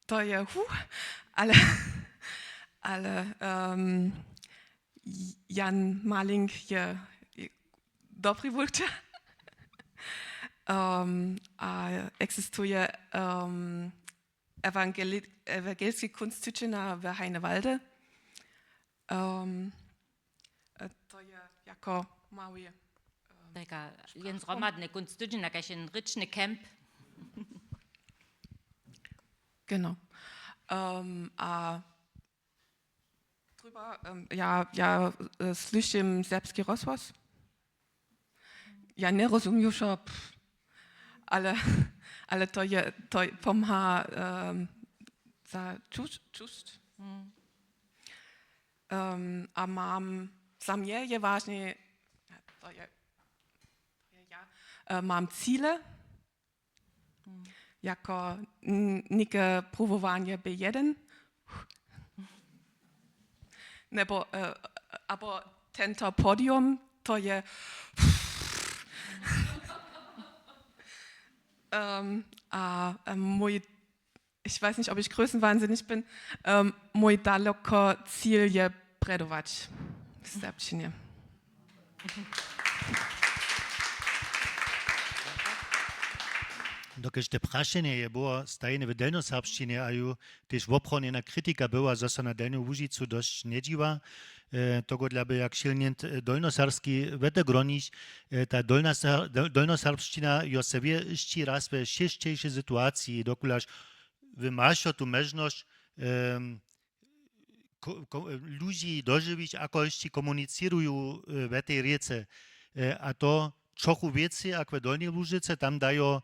to je huh, ale, ale um, Jan Malink je dobri wulčer. Um, a eksistuje um, ewangeli- ewangelski kunsttudźena w Heinewalde. Um, e, to je jako mały um, taka jen zhromadny kunsttudźen, takaž jen rěčny camp. Genau. Um, a Drüber, um, ja, ja uh, słyšim serbski rozhłos. Ja njerozumiju wšo, pff, ale, ale to je to pomha um, za čušć. Um, a mam za mnje je wažne, to je, to je ja, uh, mam cile. Jako n- nike pruwowanje b jeden. Nebo uh, abo tento podium to je um, a um, mój, ich weiß nicht, ob ich größenwahnsinnig bin, um, mój daloko cil je predować w serbšćinje. Dokelž te prašenje je było stajene w delnjoserbšćinje a ju tež woprawnjena kritika była, zo so na delnju łužicu dosć njedźiwa, e, togodla by jak šilnjent, e, dolnjoserbski wete gronić, e, ta dolnjoserbšćina jo se wěsći raz we šěsćejšej situaciji dokulaž wy mašo tu mježnosć, em, ludźi dožiwić ako hišći komuniciruju we tej rěce. A to trochu wěcej ako w dolnjej łužicy tam dajo,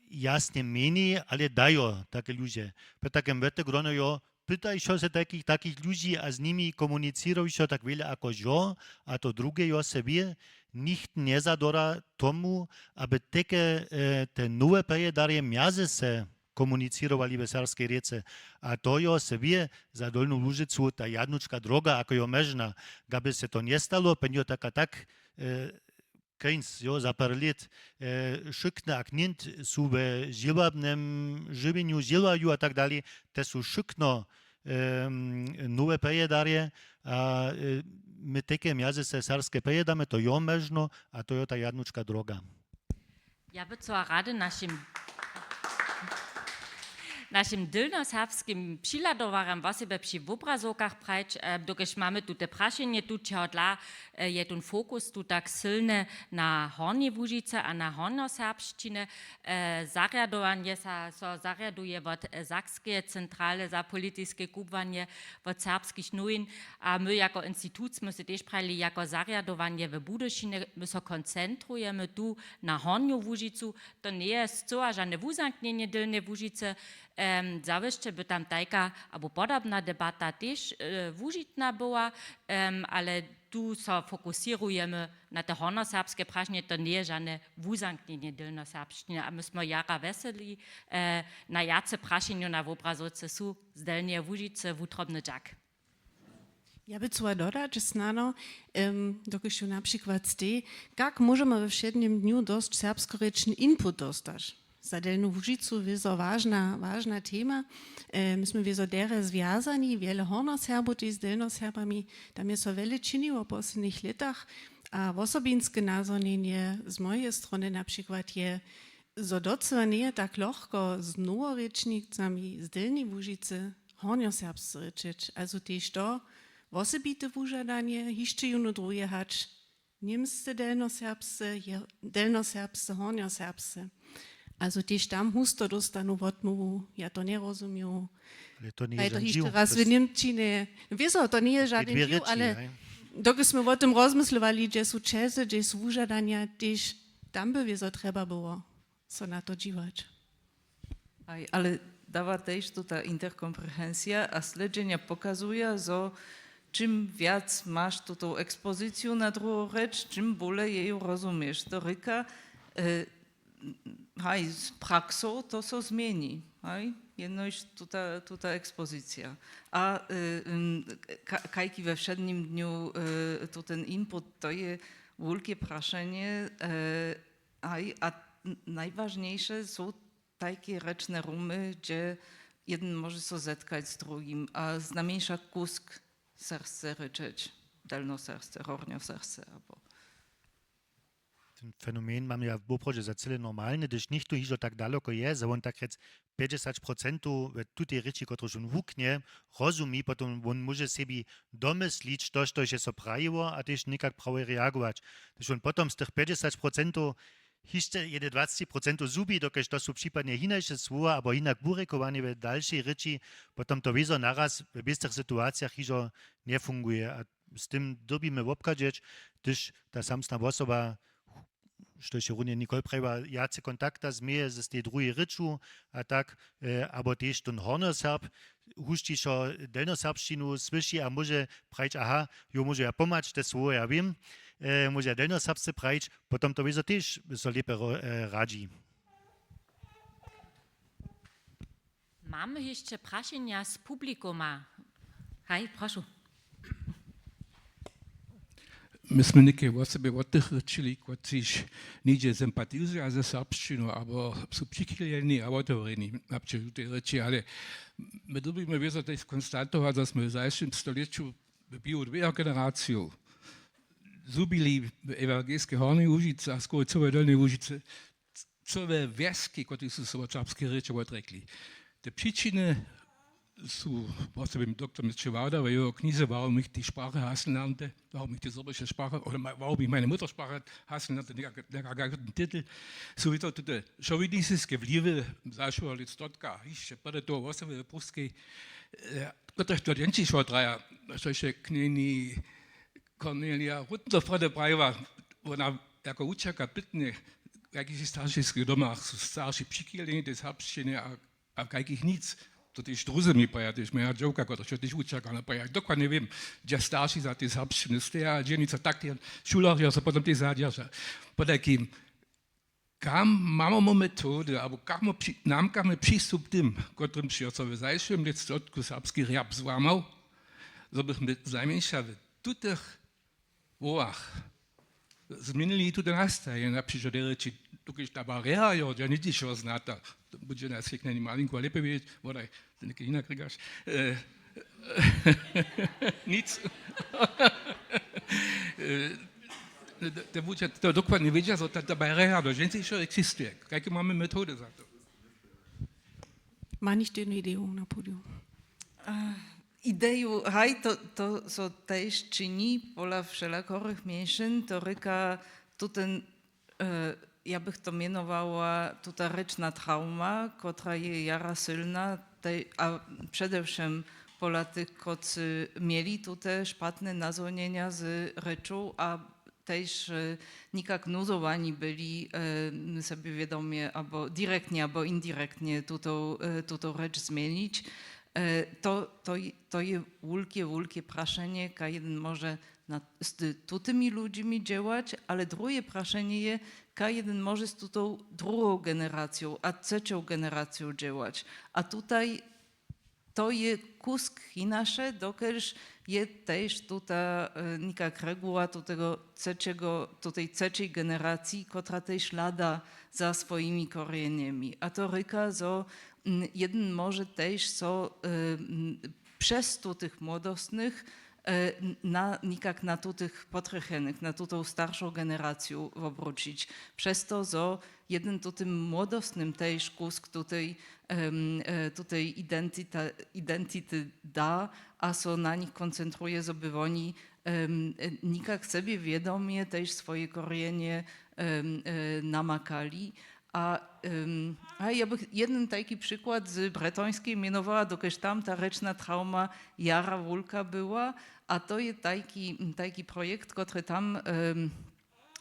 jasnje mjenjej, ale dajo take ludźe. Pjotr Kemwete grono jo, pytaj so se takich, takich ludźi a z nimi komunicěraj so tak wjele ako jo, a to druge jo se wě, nicht njezadora tomu, aby teke, e, te nowe pejdarje mjazy se komunicěrowali w serbskej rěce. A to jo se wě za Dolnu Łužicu ta jadnučka droga, ako jo mježna, gaby se to njestalo, pjenjo tak a tak, e, kejnc, jo, za par lět, e, wšykne a knjent su we žěłabnem žiwjenju, žěłaju a tak dalej, te su wšykno, em, nowe pejedarje a, e, my teke mjazy se serbske pejedamy, to jo mježno a to jo ta jadnučka droga. Ja by chcyła rady našim, našim dylnoserbskim přihladowarjam wosebje při wobrazowkach prajć, e, dokelž mamy tute prašenje, tu čehodla, e, je tón fokus tu tak sylny na Hornjej Łužicy a na hornjoserbšćiny. E, zarjadowanje sa, so zarjaduje wot, e, Sakskeje centrale za politiske kubłanje, wot Serbskich nowin. A my jako institut smy se tež prajili, jako zarjadowanje w Budyšinje, my so koncentrujemy tu na Hornju Łužicu. To njeje scyła žane wuzamknjenje Dylneje Łužicy. Em, zawěsće by tam tajka abo podobna debata tež, e, wužitna była, em, ale tu so fokusěrujemy na te hornjoserbske prašenje, to njeje žane wuzamknjenje dylnoserbšćiny. A my smy jara wjeseli, e, na wjace prašenjow na wobrazowce su z Delnjeje Łužicy. Wutrobny dźak. Ja by chcyła dodać snano, em, dokelž ju na přikład stej, kak móžemy we wšědnym dnju dosć serbskorěčny input dostać? Za Delnju Łužicu wězo wažna, wažna tema. E, my smy wězo derje zwjazani, wjele Hornjoserbow tež z Delnjoserbami. Tam je so wjele činiło w poslednich lětach. A wosobinske nazhonjenje z mojeje strony na přikład je, zo docyła njeje tak lochko z noworěčnikami z Delnjeje Łužicy hornjoserbsce rěčeć. Also tež to wosebite wužadanje, hišće jónu druhe hač, němsce delnjoserbsce, je-, delnjoserbsce, hornjoserbsce. Also tež tam husto dóstanu wotmołwu, ja to njerozumiju. Ale to njeje hišće raz w Němčinje. Wězo, to njeje žadyn dźiw, ale dokelž smy wo tym rozmyslowali, hdźe su ćezy, hdźe su wužadanja, tež tam by wězo trjeba było so na to dźiwać. Aj, ale dawa tež tuta interkomprehensija a slědźenja pokazuja, zo čim wjac maš tutą ekspoziciju na druhu rěč, čim bóle jeju rozumješ. To rěka, e, haj, z praksą to so změni, haj, jenož tuta, tuta ekspozicija. A, e, m, ka-, kajki we wšědnym dnju, e, to ten input, to je wulke prašenje, e, haj, a n-, najwažnjejše su tajke rěčne rumy, hdźe jedyn móže so zetkać z druhim a znajmjeńša kusk serbsce rěčeć, delnjoserbsce, hornjoserbsce, abo. Ten fenomen mam ja woprawdźe za cyle normalny, hdyž něchtó hižo tak daloko je, zo wón tak rjec pjećdźesać procentow w tutej rěči, kotruž wón wuknje, rozumi, potom wón móže sebi domyslić to, štož je so prajiło, a tež někak prawje reagować. Hdyž wón potom z tych pjećdźesać procentow hišće jedne dwacci procentow zhubi, dokelž to su připadnje hinaše słowa abo hinak wurěkowane w dalšej rěči, potom to wězo naraz w wěstych situacijach hižo njefunguje. A z tym dyrbimy wobchadźeć, hdyž ta samsna wosoba, štož je runje Nicole prajiła, wjace kontakta změje z tej druhej rěču a tak, e, abo tež ten hornjoserb hušćišo delnjoserbšćinu słyši a móže prajić, aha, jo, móžu ja pomhać, te słowy ja wěm, e, móžu ja delnjoserbsce prajić, potom to wězo tež so lěpje ro-, e, radźi. Mamy hišće prašenja z publikuma? Haj, prošu. My smy něke wosebje wot tych rěčili, kotřiž něhdźe sympatizuja ze serbšćinu, abo su přichyleni a wotewrjeni na přežutej rěči, ale my dyrbimy wězo tež skonstatować, zo smy w zašłym stolěću w běhu dweju generaciju zhubili w ewangelskej Hornjej Łužicy a skóre cyłej Delnjej Łužicy cyle wjeski, kotrež su so wot serbskej rěče wotrjekli. Te přičiny su, wosebje doktor Mětřej Wałda w jeho knize Warum ich die Sprache hassen lernte, warum ich die sorbische Sprache, oder ma-, warum ich meine Muttersprache hassen lernte, někak, někak, někak ten titel, su to tute šowinistiske wliwy zašłeho lětstotka, hišće prjedy toho wosebje w Pruskej, e, kotrež to dźenčišo traja, štož je knjeni Cornelia Rutten to prjedy prajiła, wona jako wučerka pytnje, w jakichž staršich domach su starši přichileni tej serbšćinje a, a w kajkich nic. To tež druzy mi praja, tež moja dźěłka, kotraž je tež wučerka, ona praja, dokładnje wěm, hdźe starši za tej serbšćiny steja, hdźe nic, a tak te šulerjo so potom tež zadźerža. Potajkim, kam mamy metody, abo kam při, nam kam je přistup k tym, kotrymž jo so w zašłym lětstwotku serbski rjap złamał, zo bychmy znajmjeńša w tutych hłowach změnili tute nastajenje, na přikład rěči, dokelž ta barjera jo, ja njeći, što znata, to budźe nas rěknjeni malinko lěpje wědźeć, wodaj, ty něke hinak rěkaš. E, nic. E, te budźe to dokładnje wědźa, zo ta, ta barjera do dźensnišeho eksistuje. Kajke mamy metody za to? Ma něchtó jednu ideju na podium? A, ideju, haj, to, to, co tež činí pola wšelakorych mjeńšin, to rěka, to ten, e, ja bych to mjenowała, tuta rěčna trauma, kotra je jara sylna, tej, a předewšěm pola tych, kotři měli tute špatne nazhonjenja z rěču a tež, e, nikak nuzowani byli, e, sebjewědomje abo direktnje abo indirektnje tuto, e, tuto rěč změnić. E, to, to, to je wulke, wulke prašenje, kaj jedyn móže nad, z tutymi ludźimi dźěłać, ale druhe prašenje je, kaj jedyn móže z tutou druhou generacją a třećou generacją dźěłać. A tutaj to je kusk hinaše, dokelž je tež tuta, e, někak reguła tutego třećeho, tutej třećej generacji, kotra tež hlada za swojimi korjenjemi. A to rěka, zo, mm, jedyn móže tež so, e, mm, přez tutych młodostnych, e, na, někak na tutych potrjechenych, na tutą starszą generaciju wobróćić. Přez to, zo jedyn tutym młodostnym tež kusk tutej, em, e, tutej identita-, identity da a so na nich koncentruje, zo by woni, em, e, někak sebjewědomje tež swoje korjenje, em, e, namakali. A, em, a ja bych jedyn tajki přikład z Bretońskej mjenowała, dokelž tam ta rěčna trauma jara wulka była. A to je tajki, tajki projekt, kotry tam, em,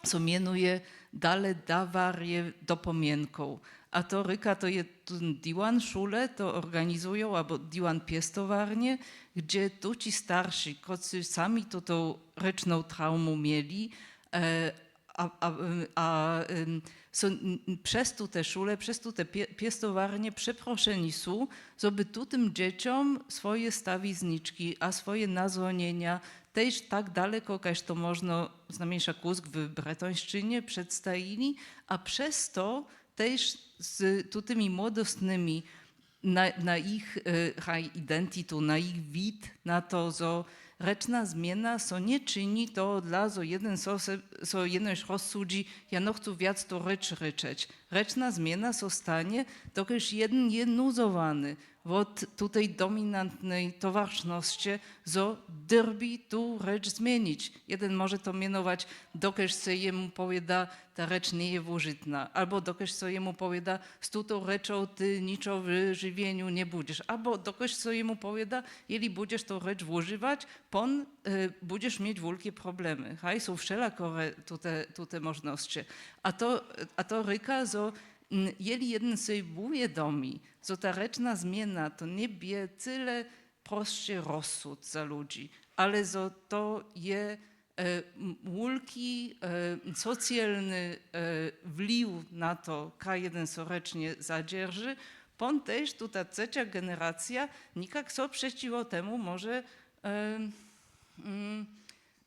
so mjenuje Dale dawarje dopomjenkow. A to rěka, to je ten diwan šule, to organizują, abo diwan pěstowarnje, hdźe tući starši, kotři sami tuto rěčną traumu měli, e, a, a, a, em, so n-, n-, přez tute šule, přez tute pě-, pěstowarnje přeprošeni su, zo by tutym dźěćom swoje stawiznički a swoje nazhonjenja tež tak daleko, kaž to móžno, znajmjeńša kusk w bretońšćinje, předstajili a přez to tež z tutymi młodostnymi na, na jich, e, haj, identitu, na jich wid, na to, zo rěčna změna so nječińi tohodla, zo jedyn so, se, so jenož rozsudźi, ja nochcu wjac tu rěč rěčeć. Rěčna změna so stanje, dokelž jedyn je nuzowany wot tutej dominantnej towaršnosće, zo dyrbi tu rěč změnić. Jedyn móže to mjenować, dokelž se jemu powěda, ta rěč njeje wužitna, abo dokelž so jemu powěda, z tutou rěčou ty ničo w žiwjenju njebudźeš, abo dokelž so jemu powěda, jeli budźeš tu rěč wužiwać, pon, e, budźeš měć wulke problemy. Haj, su wšelakore tute, tute móžnosće. A to, a to rěka, zo, mm, jeli jedyn sej wuwědomi, zo ta rěčna změna to njebě cyle prosće rozsud za ludźi, ale zo to je, e, m-, wulki, e, socialny, e, wliw na to, kaj jedyn so rěčnje zadźerži, pon tež tuta třeća generacija nikak so přećiwo temu móže, e, mm,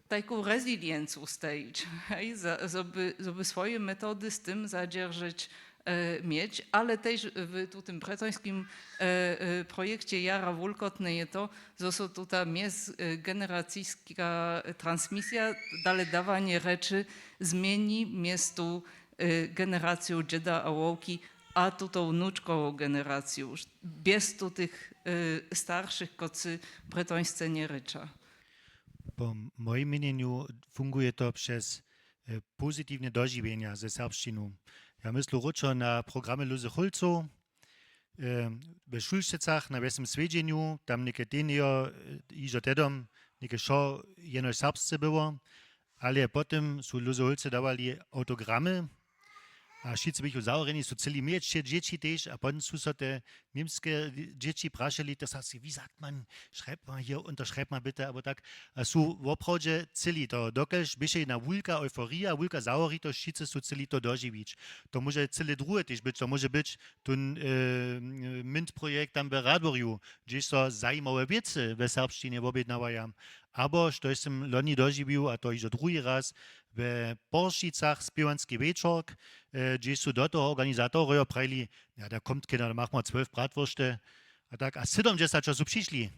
tajku reziliencu stajić, hej, za, zo by, zo by swoje metody z tym zadźeržeć, e, měć, ale tež w tutym bretońskim, e, e, projekće jara wulkotne je to, zo so tuta mjezgeneracijska transmisija, dale dawanje rěči, změni mjez tu, e, generaciju dźěda a wowki a tuto wnučkowu generaciju, bjez tutych, e, staršich, kotři bretońsce njerěča. Po mojim měnjenju funguje to přez, e, pozitiwne dožiwjenja ze serbšćinu. Ja myslu wróćo na programy Luzy Chólcow, e, we Šulšćicach na wjesnym swjedźenju, tam něke tenejo, e, hižo tedom něke wšo jenož serbsce było, ale potom su Luzy Chólcow dawali autogramy A wšitcy běchu zaworjeni, su chceli měć wše dźěći tež, a potom su so te němske dźěći prašeli, to sa si, wie sagt man, schreibt man hier, unterschreibt man bitte, abo tak. A su woprawdźe chceli to, dokelž běše jedna wulka euforija, wulka zaworjitosć, wšitcy su chceli to dožiwić. To móže cyle druhe tež być, to móže być tón e, MINT projekt tam w Radworju, hdźež so zajimawe wěcy we serbšćinje wobjednawaja. Abo štož sym loni dožiwił, a to hižo druhi raz, we Poršicach spěwanski wječork, e, hdźež su do toho organizatorojo prajili, ja, da kommt kener, da machmy zwölf bratwuršće, a tak, a sydomdźesat su přišli.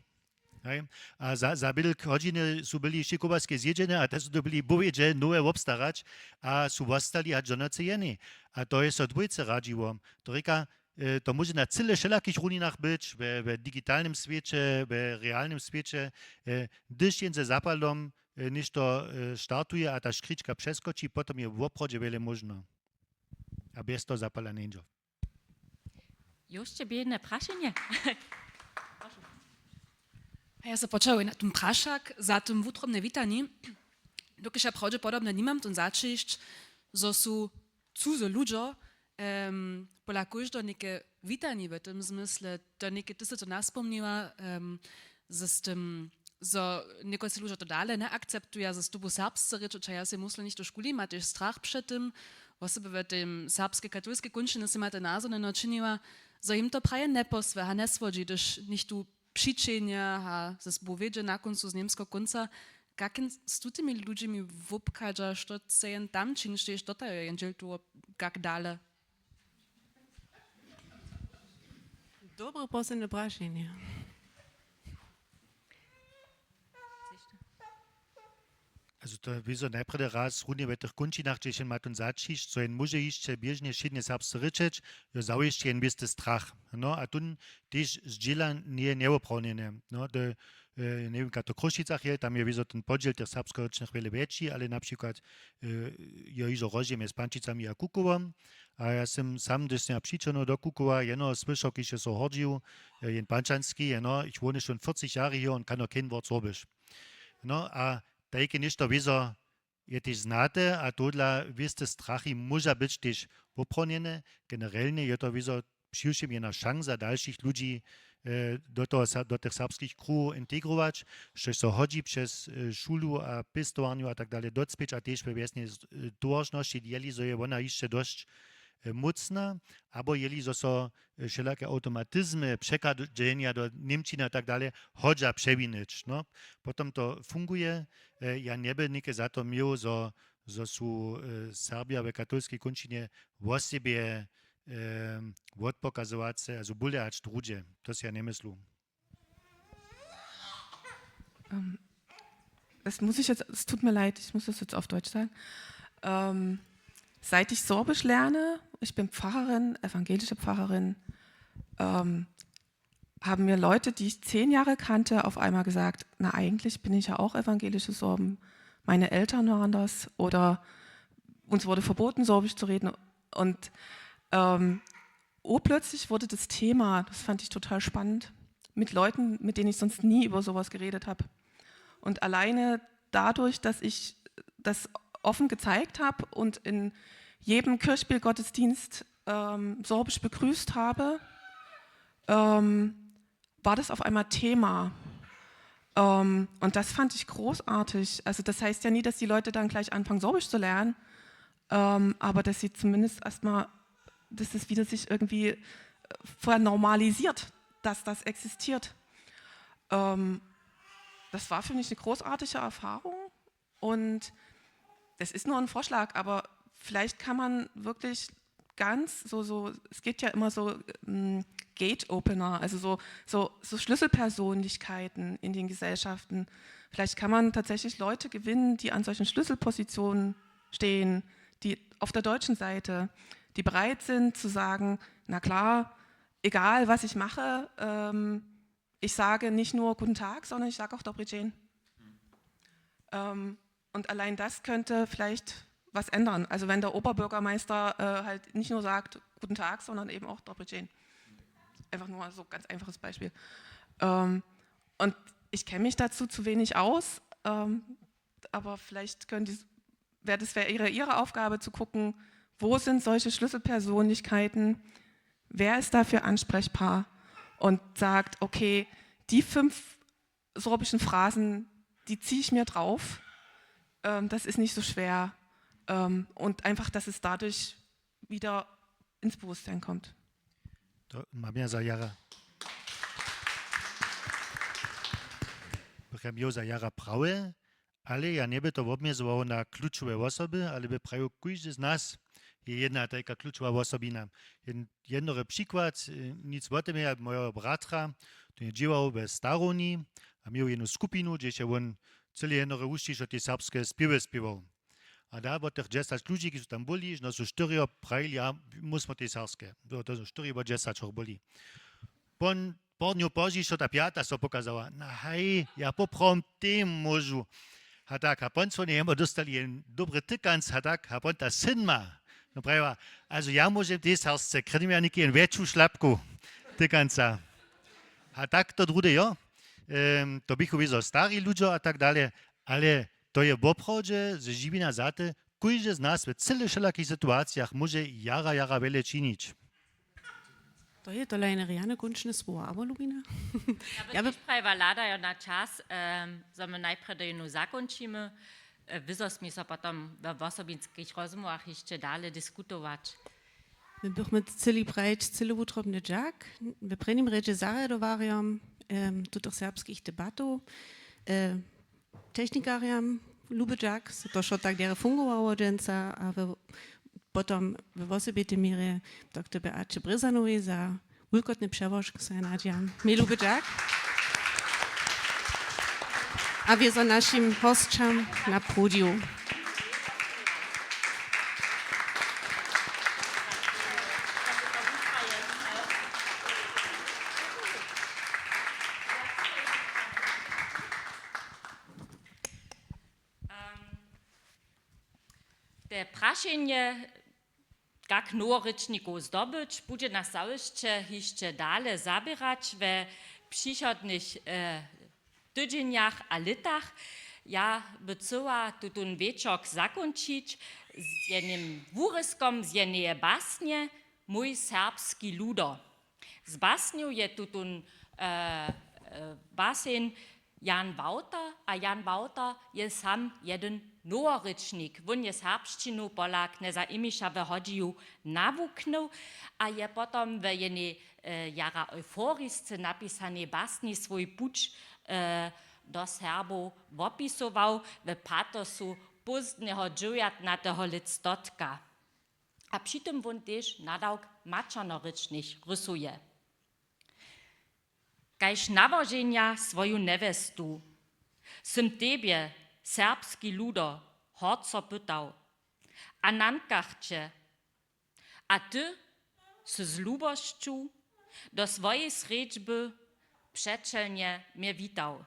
Haj? A za, za bědl k hodźiny su byli hišće kołaske zjědźene a te su to byli bowjedźe nowe wobstarać, a su wostali hač do nocy jeni. A to je so dwójce radźiło. To rěka, e, to móže na cyle wšelakich runinach być, we, we digitalnym swěće, we realnym swěće. E, hdyž jen ze zapalom e, něšto e, startuje a ta škrička přeskoči, potom je woprawdźe wjele móžno. A bjez toho zapala njeńdźo. Josće bě jedne prašenje. A ja se počałuj na tym prašak za tym wutrobne witani. Dokelž ja prawdźepodobnje nimam ten zaćišć, zo su cuzy ludźo, em, pola kóždeho něke witani w tym zmysle, to něke, ty sy to naspomniła, em, z, z tym, zo někotři ludźo to dale njeakceptuja, zo z tobu serbsce rěčeć, a ja sej myslu, něšto w šuli ma tež strach před tym, wosebje w tej serbskej katolskej kónčinje sy ma te nazornje činiła, zo jim to praje njeposłěha, njesłodźi, hdyž něchtó přićehnje a ze sobu wjedźe na kóncu z němskeho kónca. Kak jen z tutymi ludźimi wobchadźa, što chce jen tam činić, tež dotal je jen dźěl toho, kak dale? Dobre, posebne prašenje. Also to wězo najprjedy raz runje w tych kónčinach, hdźež jen ma tón zaćišć, zo jen móže hišće běžnje wšědnje serbsce rěčeć, jo, zawěsće jen wěsty strach. No a tón tež zdźěla njeje njewoprawnjene. No, to, e, njewěm, kak to w Chrósćicach je, tam je wězo ten podźěl tych serbskorěčnych wjele wjetši, ale na přikład e, jo hižo rozdźěl mjez Pančicami a Kukowom. A ja sym sam, hdyž sym ja přićohnył do Kukowa, jeno słyšał, kiž je so hordźił, e, jen Pančanski, jeno, ich wohny šón fyrcich jari, jo, on kano kein wort Sorbiš. No a tajke něšto wězo je tež znate a tohodla wěste strachi móža być tež woprawnjene. Generelnje je to wězo přiwšěm jedna šansa dalšich ludźi, e, do toho sa-, do tych serbskich kruhow integrować, štož so hodźi přez, e, šulu a pěstowarnju a tak dale docpěć a tež we wjesnje z-, e, towaršnosći, jeli zo je wona hišće dosć, e, mócna, abo jeli zo so, e, wšelake awtomatizmy přechadźenja do němčiny a tak dale hodźa přewinyć. No, potom to funguje. E, ja njeby něke za to měł, zo, zo su, e, Serbja we katolskej kónčinje wosebje, e, wotpokazowace, also bóle hač druhdźe. To sej ja njemyslu. Ähm, das muss ich jetzt, es tut mir leid, ich muss das jetzt auf Deutsch sagen. Ähm, seit ich Sorbisch lerne, ich bin Pfarrerin, evangelische Pfarrerin, ähm, haben mir Leute, die ich zehn Jahre kannte, auf einmal gesagt: „Na, eigentlich bin ich ja auch evangelische Sorben. Meine Eltern waren das oder uns wurde verboten, Sorbisch zu reden.“ Und, ähm, urplötzlich wurde das Thema, das fand ich total spannend, mit Leuten, mit denen ich sonst nie über sowas geredet habe. Und alleine dadurch, dass ich das offen gezeigt habe und in jedem Kirchspielgottesdienst, ähm, Sorbisch begrüßt habe, ähm, war das auf einmal Thema. Ähm, und das fand ich großartig. Also das heißt ja nie, dass die Leute dann gleich anfangen, Sorbisch zu lernen, ähm, aber dass sie zumindest erstmal, dass es wieder sich irgendwie, äh, vernormalisiert, dass das existiert. Ähm, das war für mich eine großartige Erfahrung. Und das ist nur ein Vorschlag, aber vielleicht kann man wirklich ganz so, so, es gibt ja immer so, ähm, Gate-Opener, also so, so, so Schlüsselpersönlichkeiten in den Gesellschaften. Vielleicht kann man tatsächlich Leute gewinnen, die an solchen Schlüsselpositionen stehen, die auf der deutschen Seite, die bereit sind zu sagen: „Na klar, egal was ich mache, ähm, ich sage nicht nur Guten Tag, sondern ich sage auch Dobri dźeń.“ Ähm, und allein das könnte vielleicht was ändern. Also wenn der Oberbürgermeister, äh, halt nicht nur sagt „Guten Tag“, sondern eben auch „Dobri dźeń“. Einfach nur mal so ganz einfaches Beispiel. Ähm, und ich kenne mich dazu zu wenig aus, ähm, aber vielleicht können die, wäre das, wäre ihre, ihre Aufgabe zu gucken, Wo sind solche Schlüsselpersönlichkeiten? Wer ist dafür ansprechbar und sagt, okay, die fünf sorbischen Phrasen, die ziehe ich mir drauf. Ähm, das ist nicht so schwer. Ähm, und einfach, dass es dadurch wieder ins Bewusstsein kommt. To mam ja za jara. Bychem jo za jara prawy, ale ja njeby to wobmjezował na klučowe wosoby, ale by prajił, kóždy z nas je jedna tajka klučowa wosobina. Jedn-, jednory přikład, e, nic wo tym je, mojeho bratra, to je dźěłał we starowni a měł jednu skupinu, hdźež je wón cyle jednory wušćišo te serbske spěwy spěwał. A da wot tych dźesać ludźi, ki su tam byli, no su štyrjo prajili, a my smo te serbske. Było to štyri wot dźesaćoch byli. Pon, pon dnjow pozdźišo ta pjata so pokazała. Na haj, ja poprawom, te móžu. A tak, a pon słonje jemo dóstali jen dobry tykanc, a tak, a pon ta synma. No prajiła, also ja móžem te serbsce, kredym ja něki jen wjetšu šlapku tykanca. A tak to druhde, jo. Em, to běchu wězo stari ludźo a tak dale, ale to je woprawdźe, że žiwina za te, kóždy z nas w cyle wšelakich situacijach móže jara, jara wjele činić. To je tola jene rjane kónčne słowo, abo Lubina? Ja bych Ja bych tež prajiła, hladajo na čas, em, zo my najprjedy jenu zakónčimy. E, wězo smi so potom we wosobinskich rozmołwach hišće dale diskutować. My bychmy chceli prajić cyle wutrobny dźak w prěnim rjedźe zarjadowarjom, em, tutych serbskich debatow, e, technikarjam, luby dźak, zo to wšo tak derje fungowało dźensa, a we, potom we wosebitej měrje doktor Beaće Brězanowej za wulkotny přełožk, so ja nadźijam. Měj luby dźak. A wězo našim hosćam na podiju. Te prašenje, kak noworěčnikow zdobyć, budźe nas zawěsće hišće dale zaběrać we přichodnych, e, tydźenjach a lětach. Ja by chcyła tutón wječork zakónčić z jenym wurězkom z jeneje basnje Mój serbski ludo. Z basnjow je tutón, e, e, basen Jan Wałter, a Jan Wałter je sam jedyn noworěčnik. Wón je serbšćinu pola knjeza Emiša w Hodźiju nawuknył a je potom w jenej, e, jara euforisce napisanej basni swój puć, e, do Serbow wopisował w patosu pózdneho dźewjatnateho lětstotka. A při tym wón tež nadawk maćernorěčnych rysuje. Kaž nałoženja swoju njewjestu, sym tebje, serbski ludo, horco pytał a nankach će, a ty sy z lubosću do swojej srjedźby přećelnje mje witał.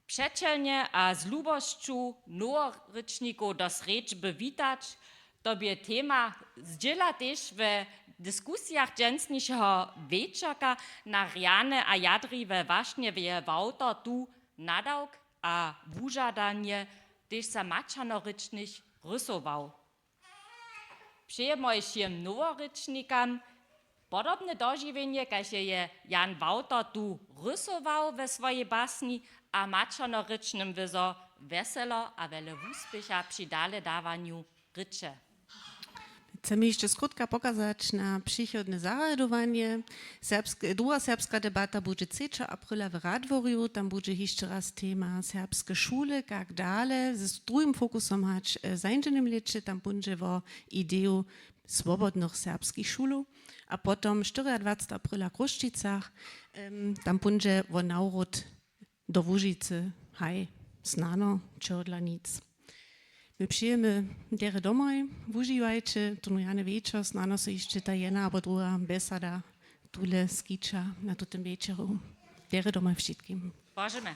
Přećelnje a z lubosću noworěčnikow do srjedźby witać, to bě tema zdźěla tež w diskusijach dźensnišeho wječorka na rjane a jadriwe wašnje je Wałter tu nadawk a wužadanje tež za maćernorěčnych rysował. Přejemoj wšěm noworěčnikam podobne dožiwjenje, kaž je je Jan Wałter tu rysował we swojej basni, a maćernorěčnym wězo wjeselo a wjele wuspěcha při daledawanju rěče. Chcemy hišće skrótka pokazać na přichodne zarjadowanje. Serbsk-, druha serbska debata budźe třećeho apryla w Radworju. Tam budźe hišće raz tema serbske šule, kak dale, z druhim fokusom hač, e, w zańdźenym lěće. Tam budźe wo ideju swobodnych serbskich šulow. A potom štyriadwacetego apryla w Chrósćicach, em, tam budźe wo nawrót do Łužicy, haj, snano, čehodla nic. My přijemy derje domoj, wužiwajće tón rjany wječor, snano so hišće ta jedna abo druha bjesada tule skića na tutym wječoru. Derje domoj wšitkim. Božemy.